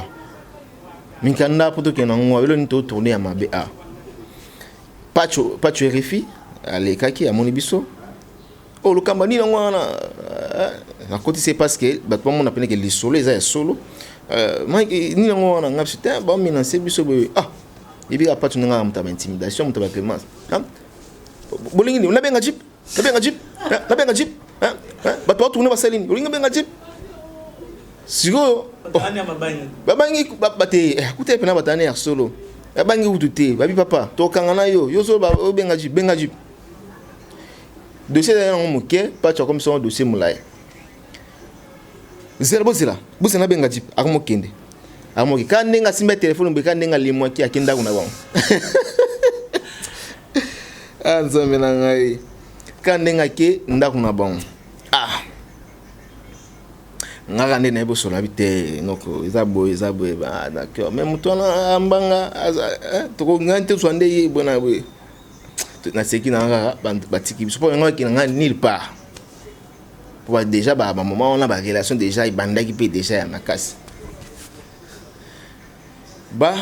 mikanda mpo tokende yango elo nini, totourne ya mabe. A Pacho, Pacho RFI alekaki, amoni biso oyo lokamba nini yango wana. Nakotisi ye parce que bato bamona pene ke lisolo eza ya solo. Nini yango wana, nga biso te, baomenacer biso boye. Ah. Yebi kaka Patsho ndenge moto ya baintimidation, moto ya baclémence. Bolingi nini? Nabenga jeep, nabenga jeep, nabenga jeep. Bato batourne, basali nini? Olingi nabenga jeep sikoyo? Babangi bate kuta mpena batane ya solo, babangi kutu te. Babi papa, tokanga na yo, yo solo obenga jeep, benga jeep. Dossier ezali yango moke, Patsho akomisa yango dossier molai. Zela, bozela, bozela, nabenga jeep. Akomokende, akomoke kaka ndenge asimba telefone boye, kaka ndenge alimwaki, ake ndako na bango. Ah, Nzambe na ngai! Kaka ndenge ake ndako na bango, ah, ngaka nde nayebi osola bi te noko eza boye, eza boye. D'accord, mais moto wana ambanga ngai te, tozwa nde ye boye na boye. Naseki na nga kaka, batiki biso mpo yango akende ngai nulle part, po déjà bamoma wana barelation déjà ebandaki mpe déjà ya makasi. Ba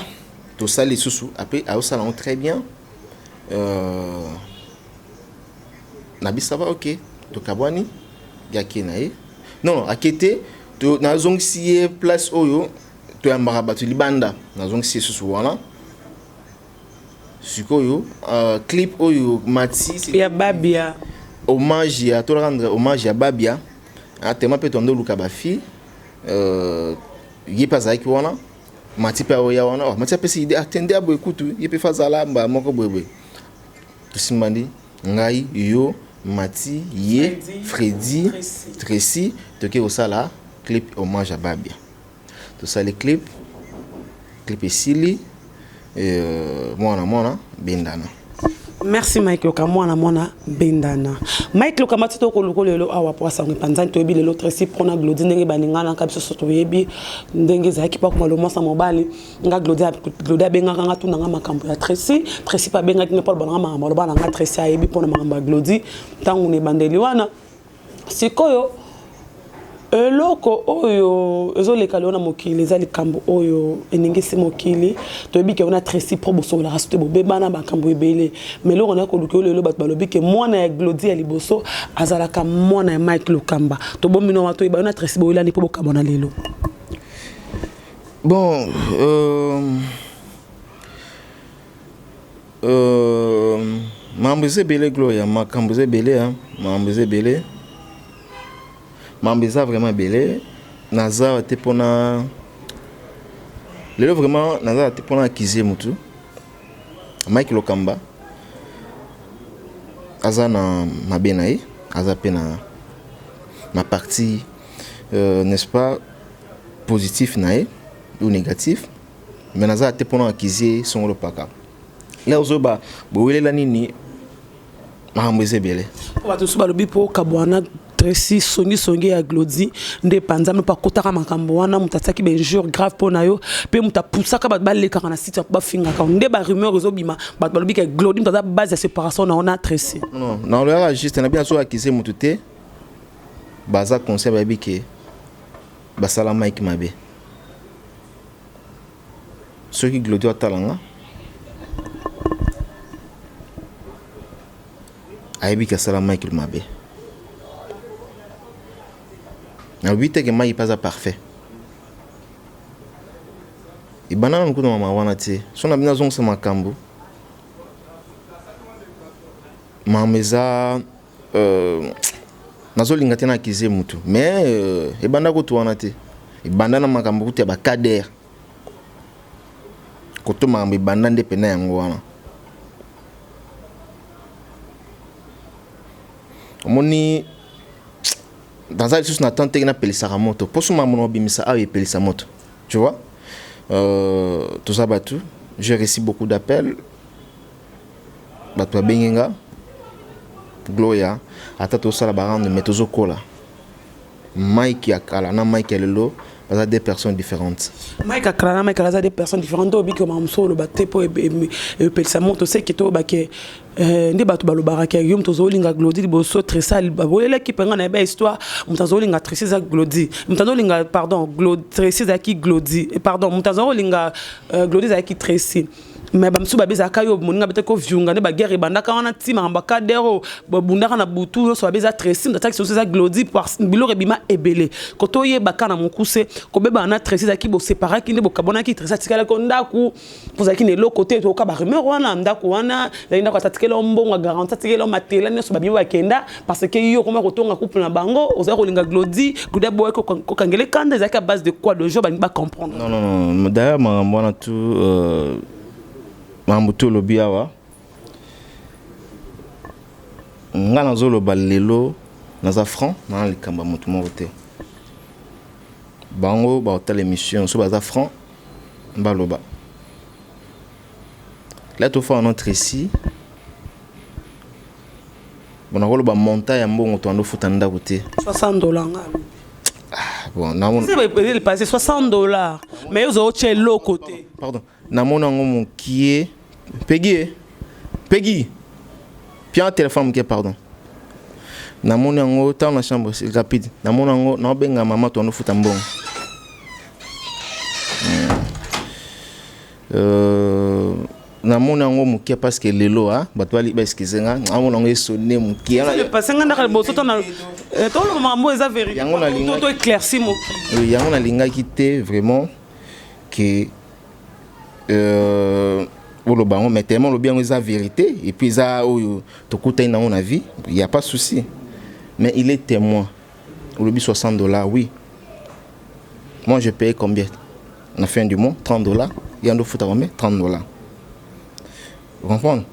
tosali lisusu, après azosala yango très bien. Na biso va, ok, tokabwani, ye ake na ye. Non, ake te, nazongisi ye place oyo toyambaka bato libanda, nazongisi ye susu wana. Sikoyo clip oyo Mati ya Babia. Hommage ya to rendre hommage ya Babia tellement mpe tondo oluka bafille. Ye mpe azalaki wana, Mati mpe aoya wana. Oh, Mati apesi idée atende aboye kutu ye mpe fa azala mbala moko boyeboye. Tosimbandi, ngai, yo, Mati, ye, Fredi, Tracy, toke kosala clip hommage ya Babia. Tosali clip, clip esili, mwana mwana bendana. Merci Mike Loka. Mwana mwana bendana. Mike Loka, mati tokoluka lelo awa po asango epanzani. Toyebi lelo Tracy mpona Glodi, ndenge baninganaka biso so toyebi ndenge ezalaki mpo akoma lomwasa mobali. Nga Glodi, Glodi abengaka nga, tuna nga makambo ya Tracy. Tracy mpe abengaki nga mpo aloba na nga makambo, aloba na nga Tracy ayebi mpona makambo ya Glodi ntango na ebandeli wana. Sikoyo eloko oyo ezoleka lelo na mokili eza likambo oyo eningisi mokili. Toyebi ke wana Tracy pro bosololaka so te, bobebana makambo ebele. Mais eloko na koluka oyo lelo, bato balobi ke mwana ya Glodi ya liboso azalaka mwana ya Mike Lokamba. Tobombi no wana, toyeba yo na Tracy boyelani mpo bokabwana lelo. Bon, makambo eza ebele, Gloria, makambo eza ebele, makambo eza ebele, makambo eza vraiment ebele. Naza te mpona lelo, vraiment naza te mpona accuser motu. Mike Lokamba aza na mabe na ye, aza mpe na partie, n'est-ce pas, positif na ye ou négatif, mais naza te mpona accuser songolo paka. La ozoba bowelela nini? Makambo eza ebele. Bato mosusu balobi mpo kabwana Tracy, songisongi ya Glodi nde epanzami, mpo akotaka makambo wana, moto atiaki bainjure grave mpo na yo, mpe moto apusaka bato balekaka na site bafingaka. Nde barumeur ezobima, bato balobi ke Glodi moto aza base ya séparation na yo na Tracy. Non, nalobaka juste na bien, so accuser motu te. Baza conseil, bayebi ke basala Mike mabe. Soki Glodi atala nga, ayebi ke asala Mike mabe. Nalobi te ke Mike mpe aza parfait. Ebanda nanu kuna mama wana te. So na bino azongisa makambo, makambo eza, nazolinga te na accuser mutu, mais ebanda kutu wana te, ebanda na makambo kutu ya bacader koto. Makambo ebanda nde pena yango wana. Omoni, naza lisusu na temps teke napelisaka moto, mposo makambo na obimisa awa epelisa moto, tu vois. Toza bato, j'ai reçu beaucoup d'appels, bato babengi nga: Gloria, ata tosala barande, mais tozokola. Mike ya kala na Mike ya lelo baza deux personnes différentes. Mike ya kala na Mike aza deux personnes différentes. Obiki makambo mosusu oloba te mpo epelisa moto seke toyobake nde bato balobaka ke yo moto ozolinga Glodi liboso Tresa bolelaki mpe. Nga na yeba histoire, moto azolinga Tresi eza Glodi, moto azolinga, pardon, Tresi ezalaki Glodi, pardon, moto azolinga Glodi ezalaki Tresi. Mais bamosusu babi ezalaka yo moninga betaki koviunga nde baguerre ebandaka wana ti makambo ya kadero babundaka na butu nyonso, babi eza Tracy moto atiaki soso, eza Glodi. Biloko ebima ebele. Koto oyebaka na mokuse, kobebana na Tracy ezalaki boseparaki nde bokabonaki, Tracy atikalaki ndako mpo ozalaki na eloko te. Toyoka barumeur wana, ndako wana ezalaki ndako atatikela mbongo, garantie, atikela matela nyonso, babima bakenda parce que yo okoma kotonga couple na bango, ozali kolinga Glodi. Glodi aboyaki kokangela ekanda. Ezalaki à base de quoi de jour balingi bacomprendre? Non, non, non, d'ailleurs makambo wana tu, makambo tu olobi awa, nga nazoloba lelo, naza franc na likambo ya motu moko te. Bango baotala émission so baza franc, baloba là tofa notre ici. Bon, nakoloba montant ya mbongo toando futa ndako te. 60 $ nga. Bon, namona Passé 60 $, mais ozo otya eloko te. Pardon, namona yango mokie. Pegi, e Pegi, pia téléphone moke, pardon. Namoni yango ntango na chambre, c'est rapide. Namoni yango, naobenga mama, toando futa mbongo. Namoni yango moke parce que lelo bato bali baexcuse nga, namoni yango esone moke. Parce nga ndaka liboso to na toloba makambo eza vérité. Yango nalingaki- To éclairci mokili. Oui, yango nalingaki te vraiment ke oloba yango, mais tellement olobi yango eza vérité et puis eza oyo tokutani nango na vie, y a pas souci. Mais il est témoin. Olobi 60 $, oui. Moi, je paye combien na fin du mois? 30 $. Yando futa combien? 30 $. Vous comprenez?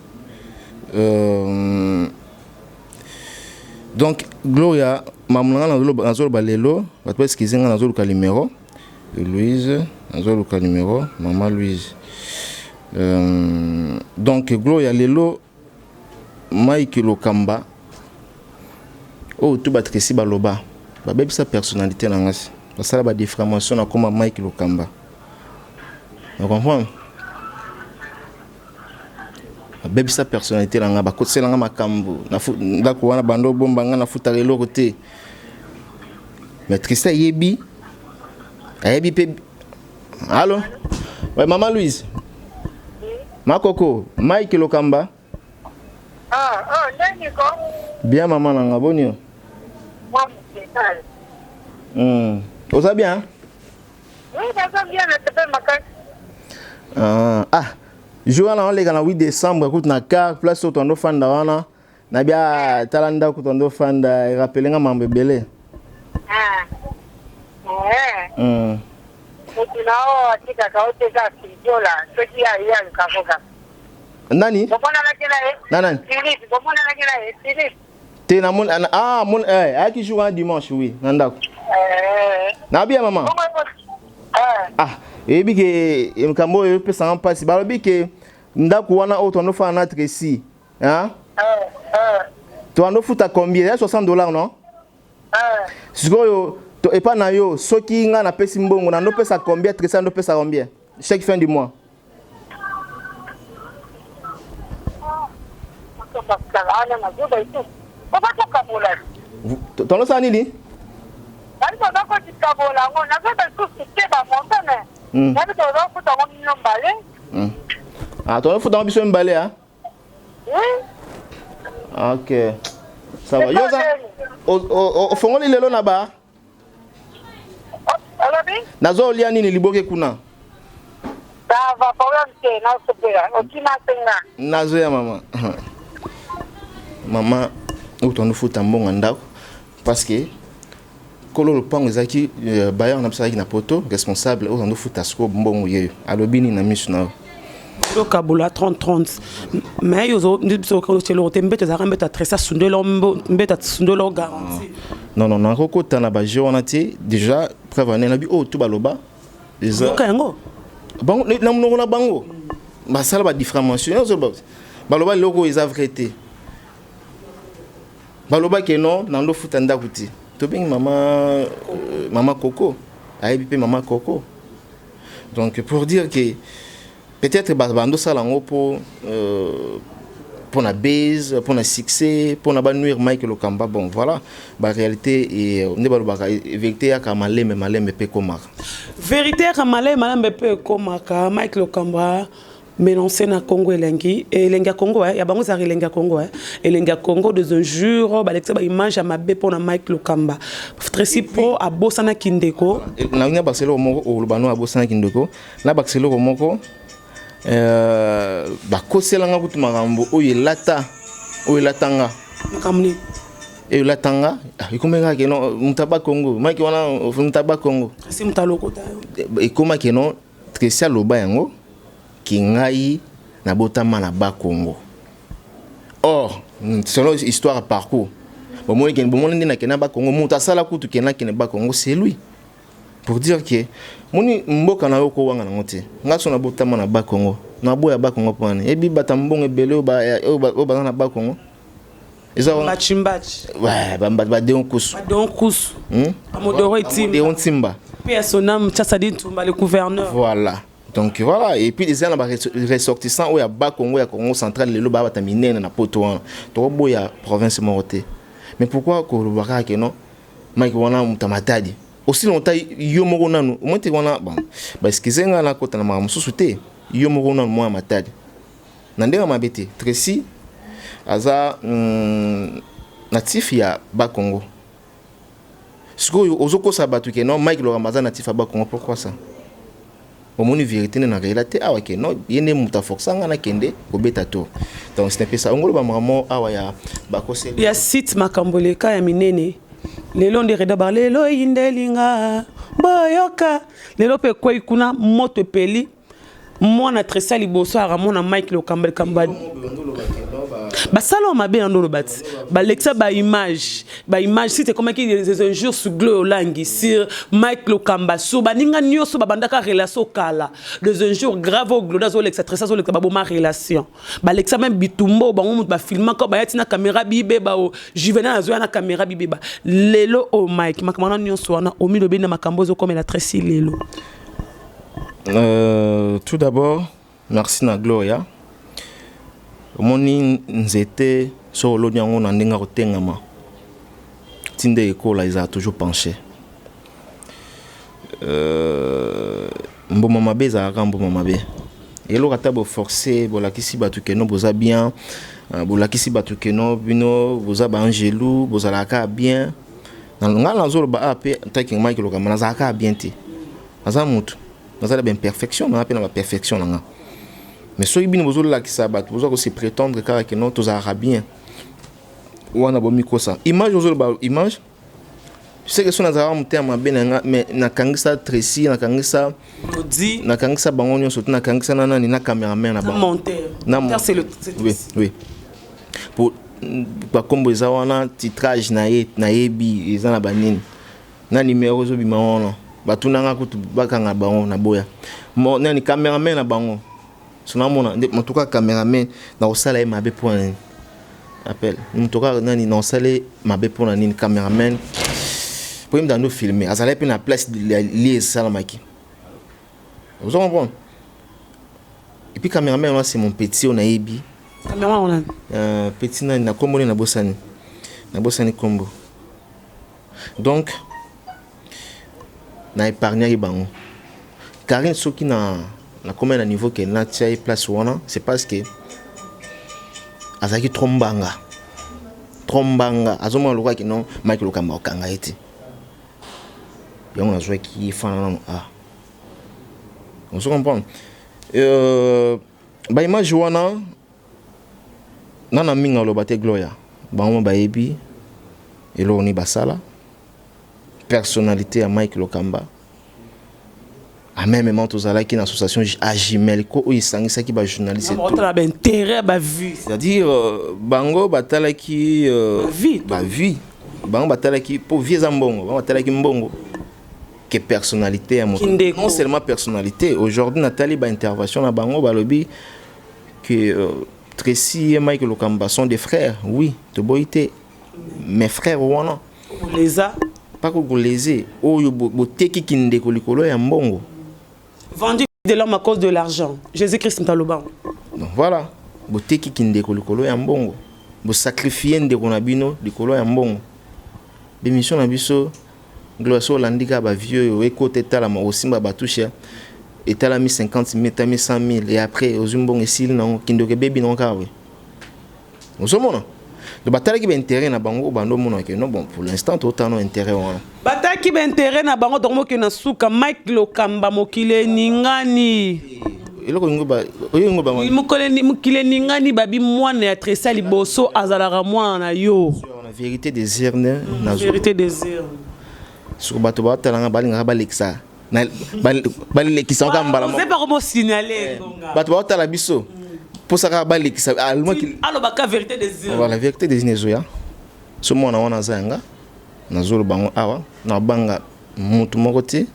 Donc Gloria, mamu na nga, nazoloba lelo, bato baexcuse nga, nazoluka numéro Louise, nazoluka numéro mama Louise. Donc Gloria, lelo Mike Lokamba oyo tu batresi, baloba babebisa personnalité na nga, si basala badifamation, nakoma Mike Lokamba. Ocomprendre? Babebisa personnalité na nga, bakotiselanga makambo ndako wana, bando obomba nga, nafutaka eloko te. Mais Tristan ayebi, ayebi mpe. Allo, ouais, mama Louise Makoko, Mike Lokamba. Ah, oh, ndeni ko? Bien, mama na nga, boni yo? Mwa moke. Oza bien? Oui, naza bien, nasepe makasi. Ah, jour wana oleka na 8 décembre kutu na car, place oyo tondo fanda wana, nabia tala ndako tondo fanda, erapele nga mambo ebele. Ah. Eh. Motu na oyo atikaka o te kaka Fidiola, soki aye alukako kaka. Nani? Bomonanaki na ye? Na nani? Philippe, bomonanaki na ye, Philippe. Te, namoni ah mon ayaki jour wana dimanche, oui, na ndako. Eh. Nabia mama. Bongo eh. Ah, eyebi ke makambo oyo epesanga mpasi, balobi ke ndako wana oyo tondo fanda na Tracy, hein? Eh, eh. Toando futa combien? Ya 60 $, non? Eh. Sikoyo epa na yo, soki nga napesi mbongo, na ndopesa combien? Tracy andopesa combien chaque fin du mois? Wana nazoba etu. Obakokabola. Tondosala nini? Bali bazakotikabola yango, nazoba lisusu te bamontant, mais nayebi tozakofuta yango mino mbale. Ah, tondofuta yango biso mibale, ah? Oui. Ok, ça va. Yo oza ofongoli lelo na ba Olobi? Nazolia nini liboke kuna. Ça va, problème te, nasopela okima te nga. Nazoya, mama. Mama oyo tondofuta mbongo ya ndako, parce que kolo lopango ezalaki bailleur na biso, azalaki na poto, responsable oyo tondofuta sikoyo mbongo yeyo, alobi nini na miso na yo? Tokabola 30-30, mais yo biso otyela eloko te. Mbeto ezalaka mbeto atresse, asundeli, mbeto asundeli, o garantie. Non, non, nakokota na bajeu wana te. Déjà preuve ane nabi oyo to baloba eza Yoka yango. Bango na monoko na bango basala badifamation nyonso, baloba eloko oyo eza vrai te. Baloba ke non, nando futa ndako te. Tobengi mama, mama Koko ayebi mpe, mama Koko. Donc pour dire que peut-être bandosala yango mpo mpona base, mpona succès, mpona banuire Mike Lokamba. Bon, voilà baréalité nde balobaka, vérité yaka maleme maleme mpe ekomaka. Vérité yaka maleme maleme mpe ekomaka. Mike Lokamba. Mélancé na Congo elengi, elengi ya Congo, ya bango ezalaka elengi ya Congo, elengi ya Congo des injures, balekisa baimage ya mabe mpona Mike Lokamba. Tracy Pro abosanaki ndeko. Nalingi bakisa eloko moko. Oloba no abosanaki ndeko, nabakisa eloko moko. Bakoselanga kutu makambo oyo elata, oyo elatanga. Makambo nini? Oyo elatanga ekomaki kaka keno moto aba Congo, Mike wana moto aba Congo. Kasi moto alokota yo. Ekomaki no Tracy aloba yango ke ngai nabotama na Bakongo. Or selon histoire, parcours, bomoni ke bomoni nde nakende na Bakongo. Moto asala kutu ke nakende Bakongo, c'est lui. Pour dire que moni mboka na yo kowanga nango te. Nga so nabotama na Bakongo, naboya Bakongo mpo nani? Ebi bata mbongo ebele oyo baza na Bakongo eza mbachi mbachi. Badeon kusu. Badeon kusu, Bamodoro etimba. Deon Ntimba. Mpe ya sonam Chasadi Ntumba, le gouverneur. Voilà, donc voilà. Et puis eza na baressortissant oyo ya Bakongo, ya Congo Central, lelo baya bata minene na Poto wana. Tokoboya province moko te, mais pourquoi koloba kaka ke non, Mike wana moto ya Matadi? Aussi longtemps yo moko nanu omoi te wana, bon, baexcuse nga, nakota na makambo mosusu te. Yo moko nanu mwa ya Matadi na ndenge mabe te. Tracy aza natif ya Bakongo. Sikoyo ozokosa bato ke non, Mike Lokamba aza natif ya Bakongo. Pourquoi ça? Omoni vérité nde na rela te awa ke non, ye nde moto aforsa nga nakende kobeta tour. Donc c'est un peu ça. Ongoloba makambo awa ya bakoseli. Ya site, makambo eleka ya minene. Lelo nde reda ba lelo eyindelinga boyoka. Lelo mpe ekwei kuna, moto epeli. Mwana Tresa liboso akamona Mike Lokamba, likambo basala oyo mabe na ndolo, bati balekisa baimage, baimage site ekomaki des injures sur Glo Olangi, sur Mike Lokamba, sur baninga nyonso babandaka relation kala, des injures grave oyo Gloda azolekisa, Tresa azolekisa, baboma relation. Balekisa même bitumba oyo bango moto bafilmaka, baya ti na caméra bibeba o Juvenal azoya na caméra bibeba. Lelo oyo Mike, makambo wana nyonso wana omilobeli na makambo ezokomela Tresi lelo? Tout d'abord, merci na Gloria. Omoni nzete, so oloni yango na ndenge akotengama ti nde ekola, ezala toujours penché. Mbuma mabe ezalaka mbuma mabe. Eloko ata boforce, bolakisi bato keno boza bien, bolakisi bato keno bino boza baangelu, bozalaka bien. Ngai nazoloba a mpe ntaki Mike Lokamba, nazalaka bien te. Naza motu, naza na baimperfection nanga mpe na baperfection na nga. Mais soki bino bozolakisa bato, boza kose prétendre kaka ke non, tozalaka bien wana, bomikosa. Image ozoloba, image, tu sais que so nazalaka motema mabe na nga, mais nakangisa Tracy, nakangisa nakangisa bango nyonso te. Nakangisa na nani, na cameraman na bango. Na oui, po bakombo eza wana, titrage na ye nayebi eza na banini, na numero ezobima wana. Batunanga kutu bakanga bango na boya. Nani cameraman na bango so namona nde en tout cas cameraman nakosala ye mabe mpo na nini? Appel moto kaka nani, nakosala ye mabe mpo na nini? Cameraman po ye moto ando filme, azalaki mpe na place li esalamaki, ozo comprendre? Et puis cameraman wana, c'est mon petit oyo nayebi. Cameraman wana? Petit nani na kombo nini? Nabosani, nabosani kombo. Donc na épargnaki bango. Karine, soki na nakomi na niveau ke natia ye place wana, c'est parce que azalaki trop mbanga, trop mbanga. Azomona lokola non, Mike Lokamba okanga ye te. Yango nazwaki ye fana nano. Ah, ozo comprendre? Baimage wana nana mingi aloba te. Gloria, bango bayebi eloko nini basala. Personnalité ya Mike Lokamba, en même moment tozalaki na association Agimelco oyo esangisaki bajournaliste. Baintérêt, bavue. C'est-à-dire bango batalaki bavue, bango batalaki mpo vie eza mbongo, bango batalaki mbongo ke personnalité ya moto. Non seulement personnalité, aujourd'hui natali baintervention na bango, balobi que Tracy et Mike Lokamba sont des frères. Oui, toboyi te, mes frères wana leza pako koleze oyo botekiki ndeko likolo ya mbongo. Vendu de l'homme à cause de l'argent, Jésus-Christ ntaloba. Donc voilà, botekiki ndeko likolo ya mbongo, bosacrifie ndeko na bino likolo ya mbongo. Bémission na biso, Gloire, so olandi kaka bavieux oyo ekota etalama, osimba batouche. Etalami 50 000, etalami 100 000 et après ozwi mbongo, esili nango, kindoki ebebi nango kaka boye. Ozomona, donc batalaki baintérêt na bango, bando omona ke non, bon, pour l'instant totala no intérêt wana. Batalaki baintérêt na bango. Donc mokili na suka, Mike Lokamba, mokili eningani. Eloko oyo ngo Mokili eningani. Babi mwana ya Tresa liboso azalaka mwana na yo. Na vérité des urnes. Vérité des urnes. Soki bato batalanga, balingaka balekisa, balekisa kaka mbala. Moko. Bato baotala biso, mposa kaka balekisa. Alobaka vérité des urnes. Voilà, vérité des urnes ezoya. So mwana wana aza yanga, nazoloba yango awa, nabanga motu moko te.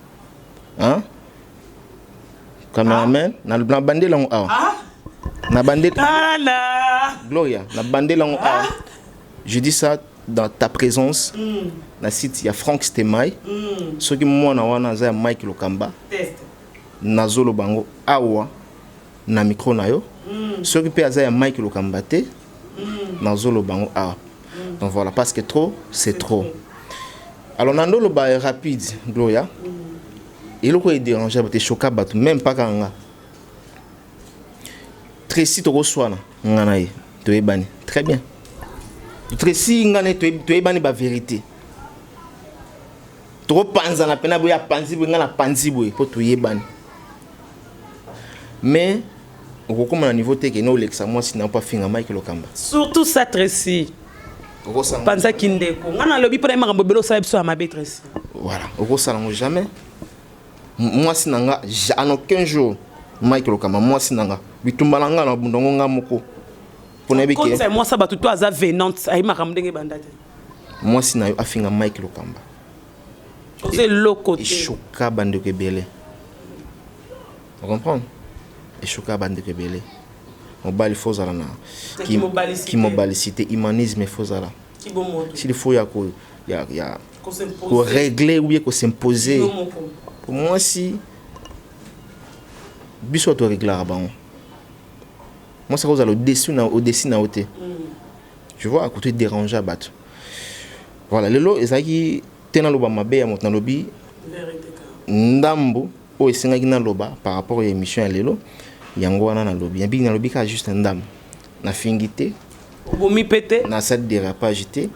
Cameraman, nabandeli yango awa, nabandeli. Gloria, nabandeli yango awa. Je dis ça dans ta présence, na site ya Frank Stemay. Soki mwana wana aza ya Mike Lokamba, nazoloba yango awa na micro na yo. Soki mpe aza ya Mike Lokamba te, nazoloba yango awa. Donc voilà, parce que trop, c'est trop. Alors nandoloba rapide, Gloria, eloko edérange bato, echoka bato, même pas kaka nga. Tracy, tokoswana nga na ye, toyebani très bien. Tracy, nga na ye toyebani bavérité. Tokopanzana mpena boye, apanzi boye, nga na panzi boye, mpo toyebani. Mais okokóma na niveau te kene olekisa mwasi na mpo afinga Mike Lokamba. Surtout ça, Tracy, panzaki ndeko. Nga nalobi mpona ye, makambo ebele osala biso ya mabe, Tracy. Voilà, okosala yango jamais. Mwasi na nga, en aucun jour. Mike Lokamba, mwasi na nga, bitumba na nga na bunda ngo nga moko, mpo nayebi ke Mwasi bato to aza venante, ayebi makambo ndenge ebanda te. Mwasi na yo afinga Mike Lokamba. Oza eloko te. Echoka bandeko ebele, ocomprendre? Echoka bandeko ebele. Mobali fo ozala na kimobalicité, humanisme fo ozala. S'il faut ya ko ya korégler ou bien kosimposer, mwasi biso toréglaka bango. Mwasi akozala au-dessus na au-dessus na yo te, tu vois, akoki déranger bato. Voilà, lelo ezalaki te naloba mabe ya moto, nalobi ndambo oyo esengaki naloba par rapport ya émission ya lelo. Yango wana nalobi yabiki, nalobi kaka juste ndambo, nafingi te. Obomi mpe te. Nasali dérapage te.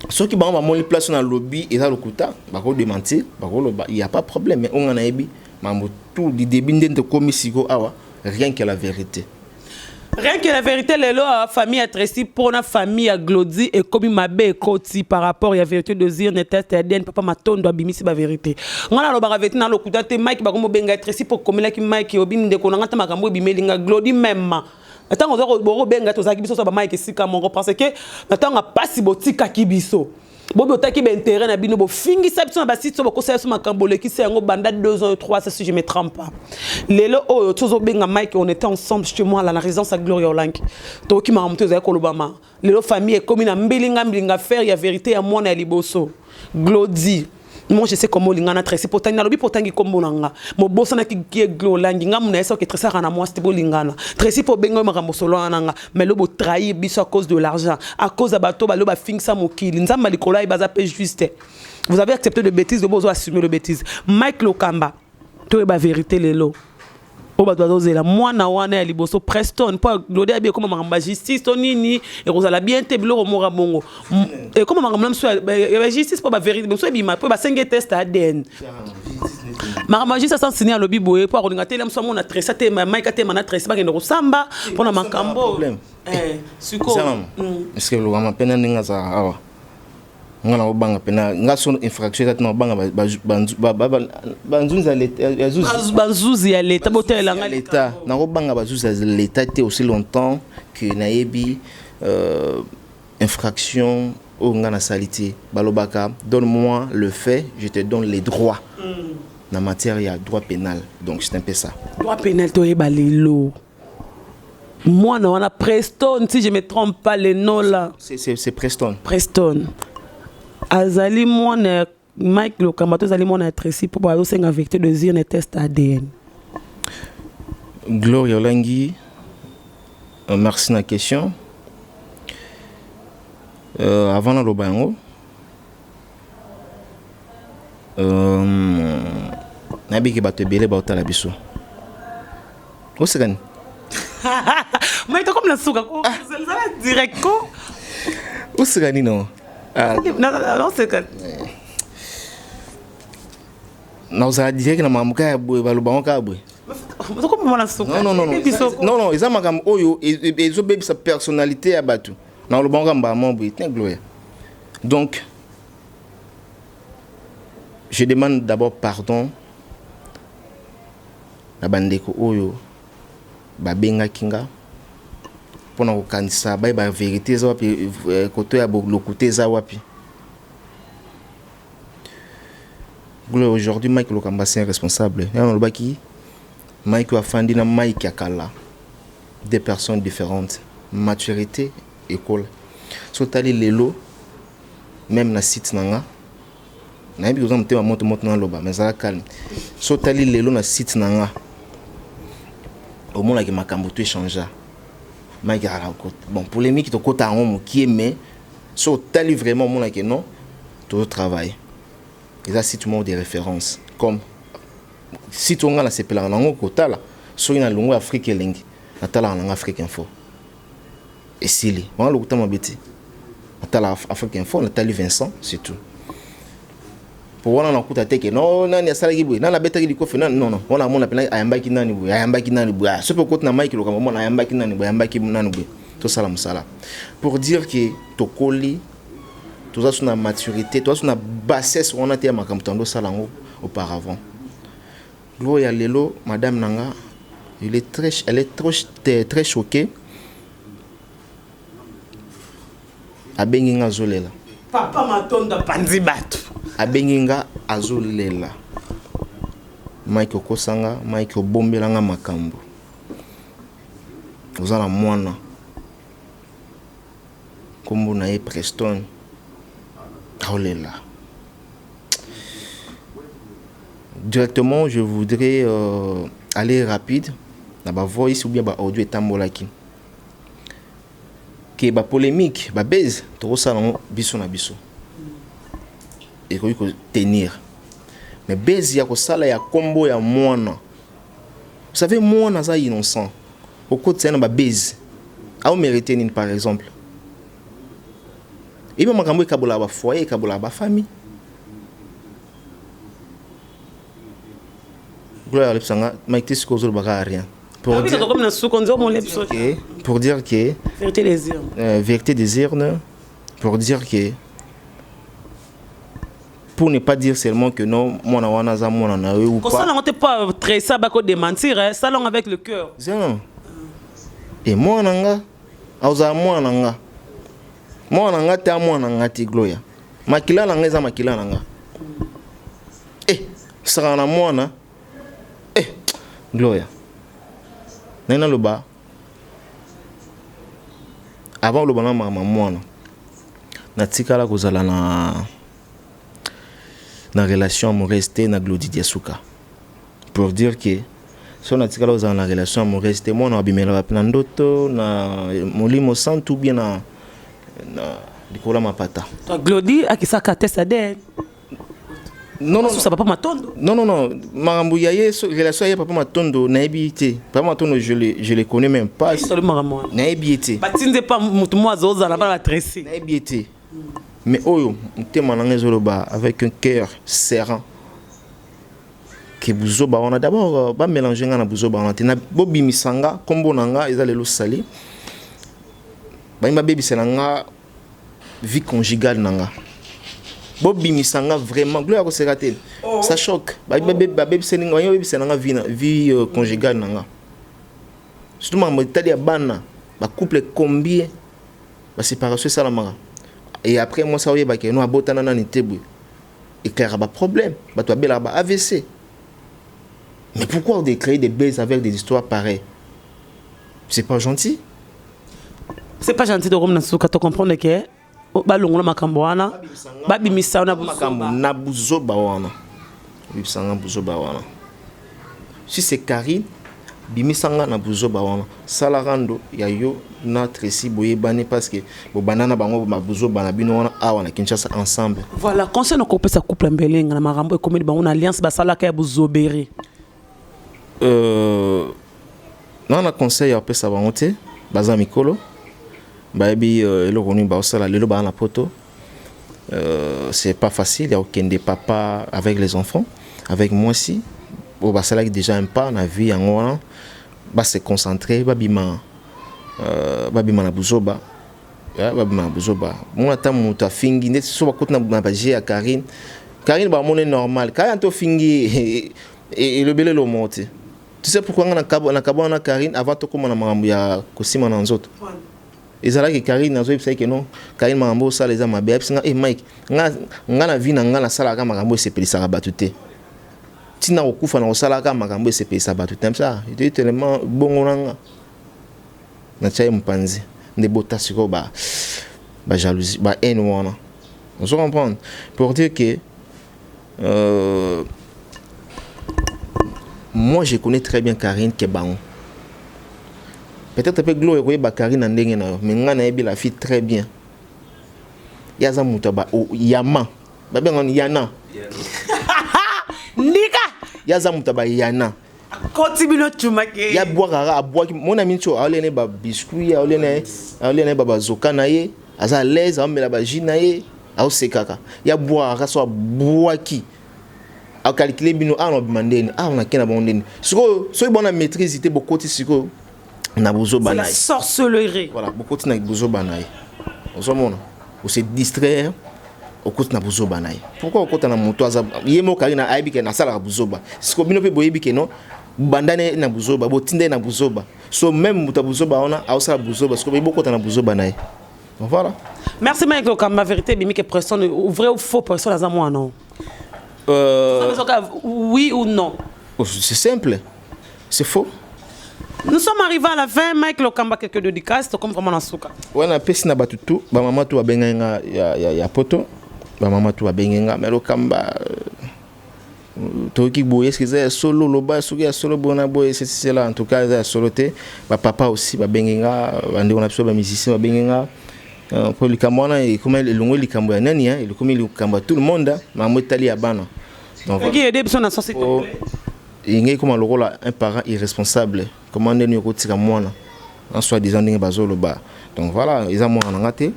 Soki bango bamoni place oyo nalobi eza lokuta, bakodémentir, bakoloba, il y a pas problème. Mais oyo nga nayebi mambo tout du début, nde tokomi siko awa, rien que la vérité. Rien que la vérité. Lelo famille ya Tracy mpona famille ya Glodi ekomi mabe, ekoti par rapport ya vérité des urnes, test ya ADN. Papa Matondo abimisi bavérité. Nga nalobaka vérité, nalokuta te. Mike, bakomi obenga ya Tracy mpo komelaki Mike, obimi ndeko na nga te. Makambo ebimeli nga Glodi même ntango oza bokobenga, tozalaki biso so bamike esika moko, parce que na ntango ya pasi botikaki biso. Bobi otaki baintérêt na bino, bofingisa biso na basite so, bokosala biso makambo, bolekisa yango banda 2 ans, 3, si je me trompe pas. Lelo oyo tozobenga Mike, on était ensemble chez moi là, na résidence ya Gloria Olangi, tokoki makambo to ezali kolobama. Lelo famille ekomi na mbilinga mbilinga, faire ya vérité ya mwana ya liboso Glodi. Moi, je sais comment olinga na Tracy. Potangi nalobi, potangi kombo na nga, mobosanaki kie Glo olangi nga muna yesa oke Tracy aka na mwasi te. Bolingana Tracy mpo obenga oyo makambo solo wana na nga. Mais lo botrahir biso à cause de l'argent, à cause ya bato balo bafingisa mokili. Nzambe likolo ayebi, aza mpe juste. Vous avez accepté de bêtises, lobo ozo assumer le bêtise. Mike Lokamba, toyeba vérité lelo oyo bato bazozela mwana wana ya liboso Preston, mpo Glodi abi ekóma makambo ya justice to nini, ekozala bien te. Biloko moko bongo ekóma makambo na mosu ya justice, mpo bavérité mosu ebima, mpo basengi test ADN. Makambo ya justice asansini alobi boye mpo akolinga te mosu amona Tresa te, Mike atema na Tresi, bakende kosamba mpona makambo sikoyo. Est-ce que lokama mpena ndenge azalaka awa, nga na obanga mpena nga so infraction eza te, na obanga banzunzi ya zuzi. Banzuzi ya leta, botalela nga. Leta, nakobanga bazuzi ya leta te aussi longtemps que nayebi infraction oyo nga nasali te. Balobaka: "Donne moi le fait, je te donne les droits." Na matière ya droit pénal, donc c'est un peu ça. Droit pénal, toyeba lelo mwana wana Preston, si je me trompe pas le nom là. C'est Preston. Preston azali mwana ya Mike Lokamba to azali mwana ya Tracy, mpo bazosenga vérité des urnes, test ADN? Gloria Olangi, merci na question. Avant naloba yango, Nayebi ke bato ebele baotala biso. Oseka nini? Mais tokomi na suka ko. Zala direct ko. Oseka nini no? Ah. Oseka. Naozala direct na makambo kaka ya boye, baloba yango kaka boye. Non, non, non, non. Non, non, eza makambo oyo ezobebisa personnalité ya bato. Naoloba yango kaka mbala moko boye. Tiens, Gloria. Donc, je demande d'abord pardon na bandeko oyo babengaki nga mpona kokanisa bayeba verité eza wapi, koto ya lokuta eza wapi. Gloria, aujourd'hui Mike Lokamba c'est un responsable. Yango nalobaki Mike oyo afandi na Mike ya kala, deux personnes différentes, maturité ekola. So tali lelo même na site na nga, nayebi koza motema moto moto naloba, mais ezala calme. So tali lelo na site na nga, omonaki makambo to échangea. Mike akala bon polémique tokota yango mokie, mais so tali vraiment omonaki non, tozo travailler. Eza site moko de référence comme site oyo nga nasepelaka nango kotala. Soki na longo Afrique elengi, natalaka nanga Afrique Info. Esili wana lokuta mabe te, natala Afrique Info, natali Vincent, c'est tout. Po wana nakuta te ke no nani asalaki boye, nani abetaki likofi, nani. Non, non, wana amona mpena ayambaki nani boye, ayambaki nani boye. Soki okoti na Mike Lokamba, omona ayambaki nani boye, ayambaki nani boye. Tosala mosala pour dire que tokoli, toza so na maturité, toza so na bassesse wana te ya makambo tando osala yango auparavant. Gloria lelo, madame nanga, il est très, elle est trop, très choquée. Abengi nga azolela. Papa Matondo apanzi bato. Abengi nga azolela. Mike okosanga, Mike obombelanga makambo. Oza na mwana. Kombo na ye Preston. Aolela. Directement, je voudrais aller rapide na ba voice ou bien ba audio etambolaki. Ke ba polémique, ba buzz, tokosala yango biso na biso. Ekoki ko tenir. Mais buzz ya kosala ya kombo ya mwana. Vous savez, mwana aza innocent. Okotisa na ba buzz. Ao mériter nini par exemple? Ebe makambo ekabola ba foyer, ekabola ba famille. Gloire alebisanga Mike te sikoyo ozolobaka rien. Pour dire, que, pour dire que vérité des urnes, vérité des urnes, pour dire que, pour ne pas dire seulement que non, mwana wana aza mwana na yo ou pas. Kosala te pas très ça bako démentir, hein, salon avec le cœur. Zéro. Et mwana nga, aza mwana nga. Mwana nga te mwana nga ti Gloria. Makila na nga eza makila na nga. Eh, saka na mwana. Eh, Gloria. Nena loba. Avant loba na mama mwana. Natikala kozala na relation amoureuse te na Glody Diasuka. Pour dire que so natikala kozala na relation amoureuse te, mwana abimela wapi na ndoto na molimo santu bien na likolo ya mapata. Toi Glody akisaka test ADN. Non, non, non. Papa Matondo. Non, non, non. Makambo ya ye, relation ya Papa Matondo, nayebi te. Papa Matondo, je le connais même pas. Nayebi te. Batinde pa mutu mo azozala pa ba tracer. Nayebi te. Mais oyo, motema na nga ezoloba avec un cœur serein. Ke buzoba wana d'abord ba mélanger nga na buzoba wana te. Na bobimisa nga kombo na nga eza lelo sali. Ba babebisela nga vie conjugale na nga. Bobimisa nga vraiment gloire koseka te. Ça choque. Ba babebisela nga, babebisela nga vie conjugale na nga. Surtout makambo etali ya bana, ba couple combien ba séparation esalamaka. Et après moi ça oyeba ke no abotana nani te boye. Éclaire ba problème, bato babelaka ba AVC. Mais pourquoi de créer des baises avec des histoires pareilles? C'est pas gentil. C'est pas gentil de revenir sur tu comprendre que balongola makambo wana, babimisa na makambo na buzoba wana. Babimisa buzoba wana. Si c'est Karine, Bimisa nga na buzoba wana. Sala rando ya yo na Tracy boyebani parce que bobanda na bango ba buzoba na bino wana awa na Kinshasa ensemble. Voilà, conseil na kopesa couple Mbelenga na makambo ekomeli bango na alliance basalaka ya buzoberi. Na conseil ya kopesa bango te, baza mikolo, bayebi eloko nini baosala lelo baa na poto. C'est pas facile ya kokende papa avec les enfants, avec mwasi oyo basalaki déjà un pas na vie yango wana, base concentrer, babima na buzoba. Ya, babima na buzoba. Mona ata moto afingi ndeti so bakoti na baje ya Karine. Karine bamoni normal, Karine ata ofingi elobeli elomo te. Tu sais pourquoi nga na kabo na Karine avant tokóma na makambo ya kosima na nzoto ezalaki Karine azoyebisa ye ke non, Karine, makambo osala eza mabe. Ayebisi nga: "E Mike, nga na vie na nga nasalaka makambo esepelisaka bato te, ntina kokufa na kosalaka makambo esepelisa bato te." Msa ete tellement bongo na nga natia ye mopanzi nde bota sikoyo ba jalousie, ba haine wana, ozo comprendre? Pour dire que moi je connais très bien Karine ke bango peut-être mpe Gloire ekoyeba Karine na ndenge na yo, mais nga nayebi la fille très bien. Ye aza moto ya yama babengani yana. Ndika. Ye aza moto ya bayana. Koti bino tumake. Ye abwakaka, abwaki mona minti oyo aolia na ye babiscuit, aolia na ye babazoka na ye, aza à l'aise, aomela bajus na ye, aosekaka. Ye abwakaka, so abwaki acalculer bino awa na obima ndeni awa na ke na bango ndeni. Sikoyo soki bona maîtrise te, bokoti sikoyo na bozoba C'est na la ye. sorcellerie. Voilà, bokoti na bozoba na ye, ozomona, ose distraire, okoti na bozoba na ye. Pourquoi okota na moto aza ye moko ali na ayebi ke nasalaka bozoba? Siko bino mpe boyebi ke non, bobandani na bozoba, botinda ye na bozoba. So même moto ya bozoba wana aosala bozoba, siko boyebi bokota na bozoba na ye. Donc voilà. Merci Mike Lokamba. Vérité ebimi ke personne, vrai ou faux, personne aza mwana. Oui ou non? Oh, c'est simple, c'est faux. Nous sommes arrivés à la fin, Mike Lokamba, quelques dédicaces, comme vraiment na suka. Wana napesi na bato tu, bamama tu babengai nga ya poto, bamama tu babengai nga: "Mais Lokamba, toyoki boye, eske eza ya solo? Loba soki ya solo boye na boye." Ceci, cela, en tout cas eza ya solo te. Bapapa aussi babengi nga, bandeko na biso bamusicien babengi nga mpo likambo wana ekoma elongo likambo ya nani, hein, ekomi likambo ya tout le monde, hein, makambo etali ya bana. Donc Qui aide biso na sens. Po engei koma lokola un parent irresponsable, comment ndeni okotika mwana en soi disant ndenge bazoloba. Donc voilà, eza mwana na nga te,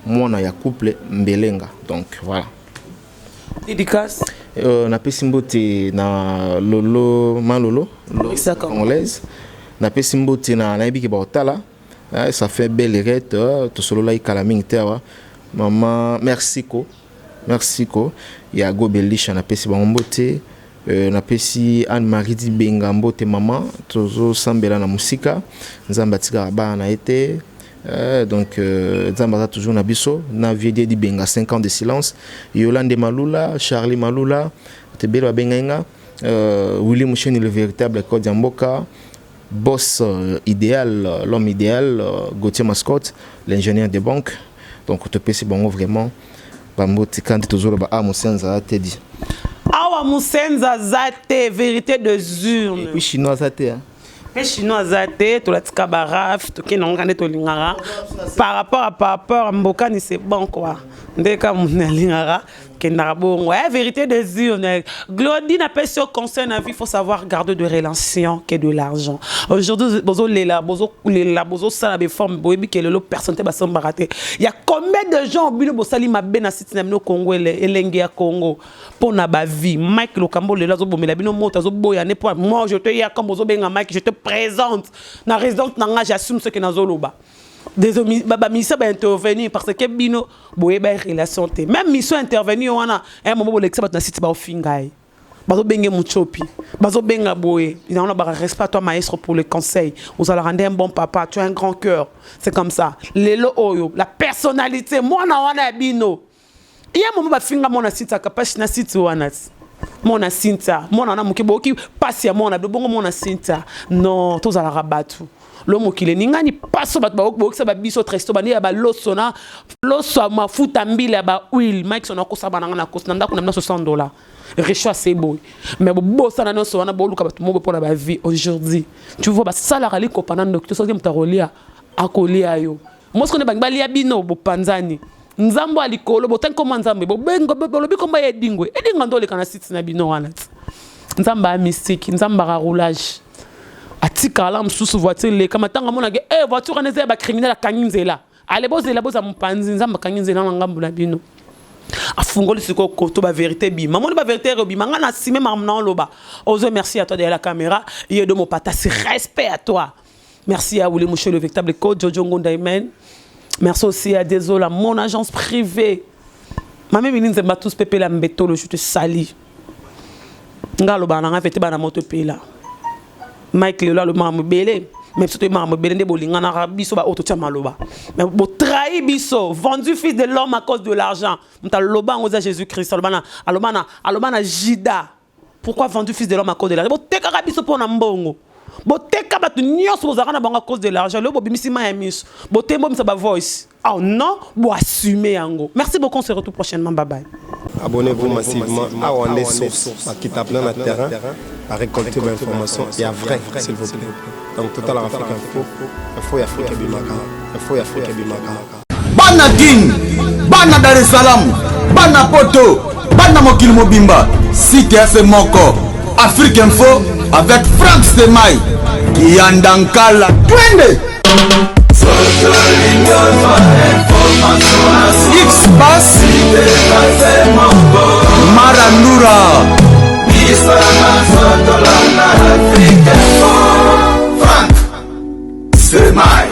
mwana ya couple Mbelenga. Donc voilà. Dédicace. Napesi mbote na Lolo Malolo Lolo Exactement. congolaise. Napesi mbote na nayebi ke baotala. Ça fait belle lurette, tosololaki kala mingi te awa. Mama merci ko, merci ko ya Gobelisha, napesi bango mbote. Napesi Anne-Marie Dibenga mbote, mama tozosambela na mosika, Nzambe atikaka bana na ye te. Donc Nzambe aza toujours na biso na vie. Die Dibenga, 5 ans de silence. Yolande Malula, Charlie Malula, tebele babengai nga. Willy Musheni, le véritable code ya mboka, boss idéal, l'homme idéal, Gauthier Mascotte, l'ingénieur des banques. Donc topesi bango vraiment bambote. Kandi tozoloba a mosenza te di. Awa Musenza aza te, vérité de urne. Et puis chinois aza te, hein. Mpe chinois aza te, tolatika baraf, tokende yango kaka nde tolingaka par rapport à mbokani, c'est bon quoi. Nde ka moto alingaka kendaka bongo. Eh, vérité des urnes. Glody, napesi yo conseil na vie: faut savoir garder de relations que de l'argent. Aujourd'hui bozolela, bozolela, bozosala baforme, boyebi ke lelo personne te basombaka te. Ya combien de gens bino bosali mabe na site na bino Congo elenge ya Congo mpo na bavie? Mike Lokambo lelo azobomela bino moto, azoboya ne mpo moi je te ya comme bozobenga Mike, je te présente na résidence na nga, j'assume ce que nazoloba. Bamission baintervenir parce que bino boyeba relation te. Même mission intervenir wana, un moment bolekisa bato na site, baofinga ye, bazobenge Muchopi, bazobenga boye. Yango na baka respect à toi maestro pour le conseil. Ozalaka nde un bon papa, tu as un grand cœur, c'est comme ça. Lelo oyo la personnalité mwana wana ya bino ye momo bafinga mwana site akapasi na site wana ti. Mwana Cynthia, mwana na moke boyoki pasi ya mwana bongo mwana Cynthia. Non, tozalaka bato. Lo mokili eningani paso bato boyokisa ba biso tresto bande ya baloso na loso ya mafuta mbila ya ba huile. Mike son akosa bana nga na kosa na ndako na bino $60. Richo aseboy. Mais bobosana nyonso wana boluka bato moko mpona ba vie aujourd'hui. Tu vois basalaka likopa na ndoki to soki moto akolia akolia yo. Mosiko nde bangi balia bino bopanzani. Nzambo ya likolo botangi kombo nzambe bobengo bolobi kombo ya edingwe edingwe ndo oleka na site na bino wana ti nzambe ya mystique nzambe ya roulage atikala mosusu voiture leka matanga amonake eh voiture wana eza ya bacriminel akangi nzela ale bozela boza mopanzi nzambe akangi nzela na ngambo na bino afungoli sikoyo koto baverité bima moni baverité ero bima nga na asime makambo na oloba ozo. Merci à toi derrière la caméra, yedo mopatasi, respect à toi. Merci à Willy Mouché, le véritable code, Jojo Ngonda Amen. Merci aussi à Desola, mon agence privée. Mame Mini Nzemba tous Pépé la Mbetolo, je te salue. Nga loba na nga fete bana moto pela. Mike lelo aloba mobele. Mais surtout makambo ebele nde bolinganaka biso ba oyo totia maloba. Mais bo trahi biso, vendu fils de l'homme à cause de l'argent. Moto aloba yango eza Jésus Christ, aloba na Judas. Pourquoi vendu fils de l'homme à cause de l'argent? Botekaka biso mpo na mbongo. Boteka bato nyonso bozalaka na bango à cause de l'argent. Lelo bobimisi mai ya miso, botembomisa bavoice. Oh non, boassume yango. Merci beaucoup, on se retrouve prochainement, bye bye. Abonnez-vous massivement à Wande Source. Bakita plein na terrain, à récolter l'information ya vrai, s'il vous plaît. Donc, Total Afrique Info, Info Afrique Bimaka, Info Afrique Bimaka. Bana Kin, bana Dar es Salaam, bana Poto, bana mokili mobimba, site ya se moko Afrique Info avec Frank Stemay Kiyanda Nkala, twende X Bas Marandura. Frank Stemay.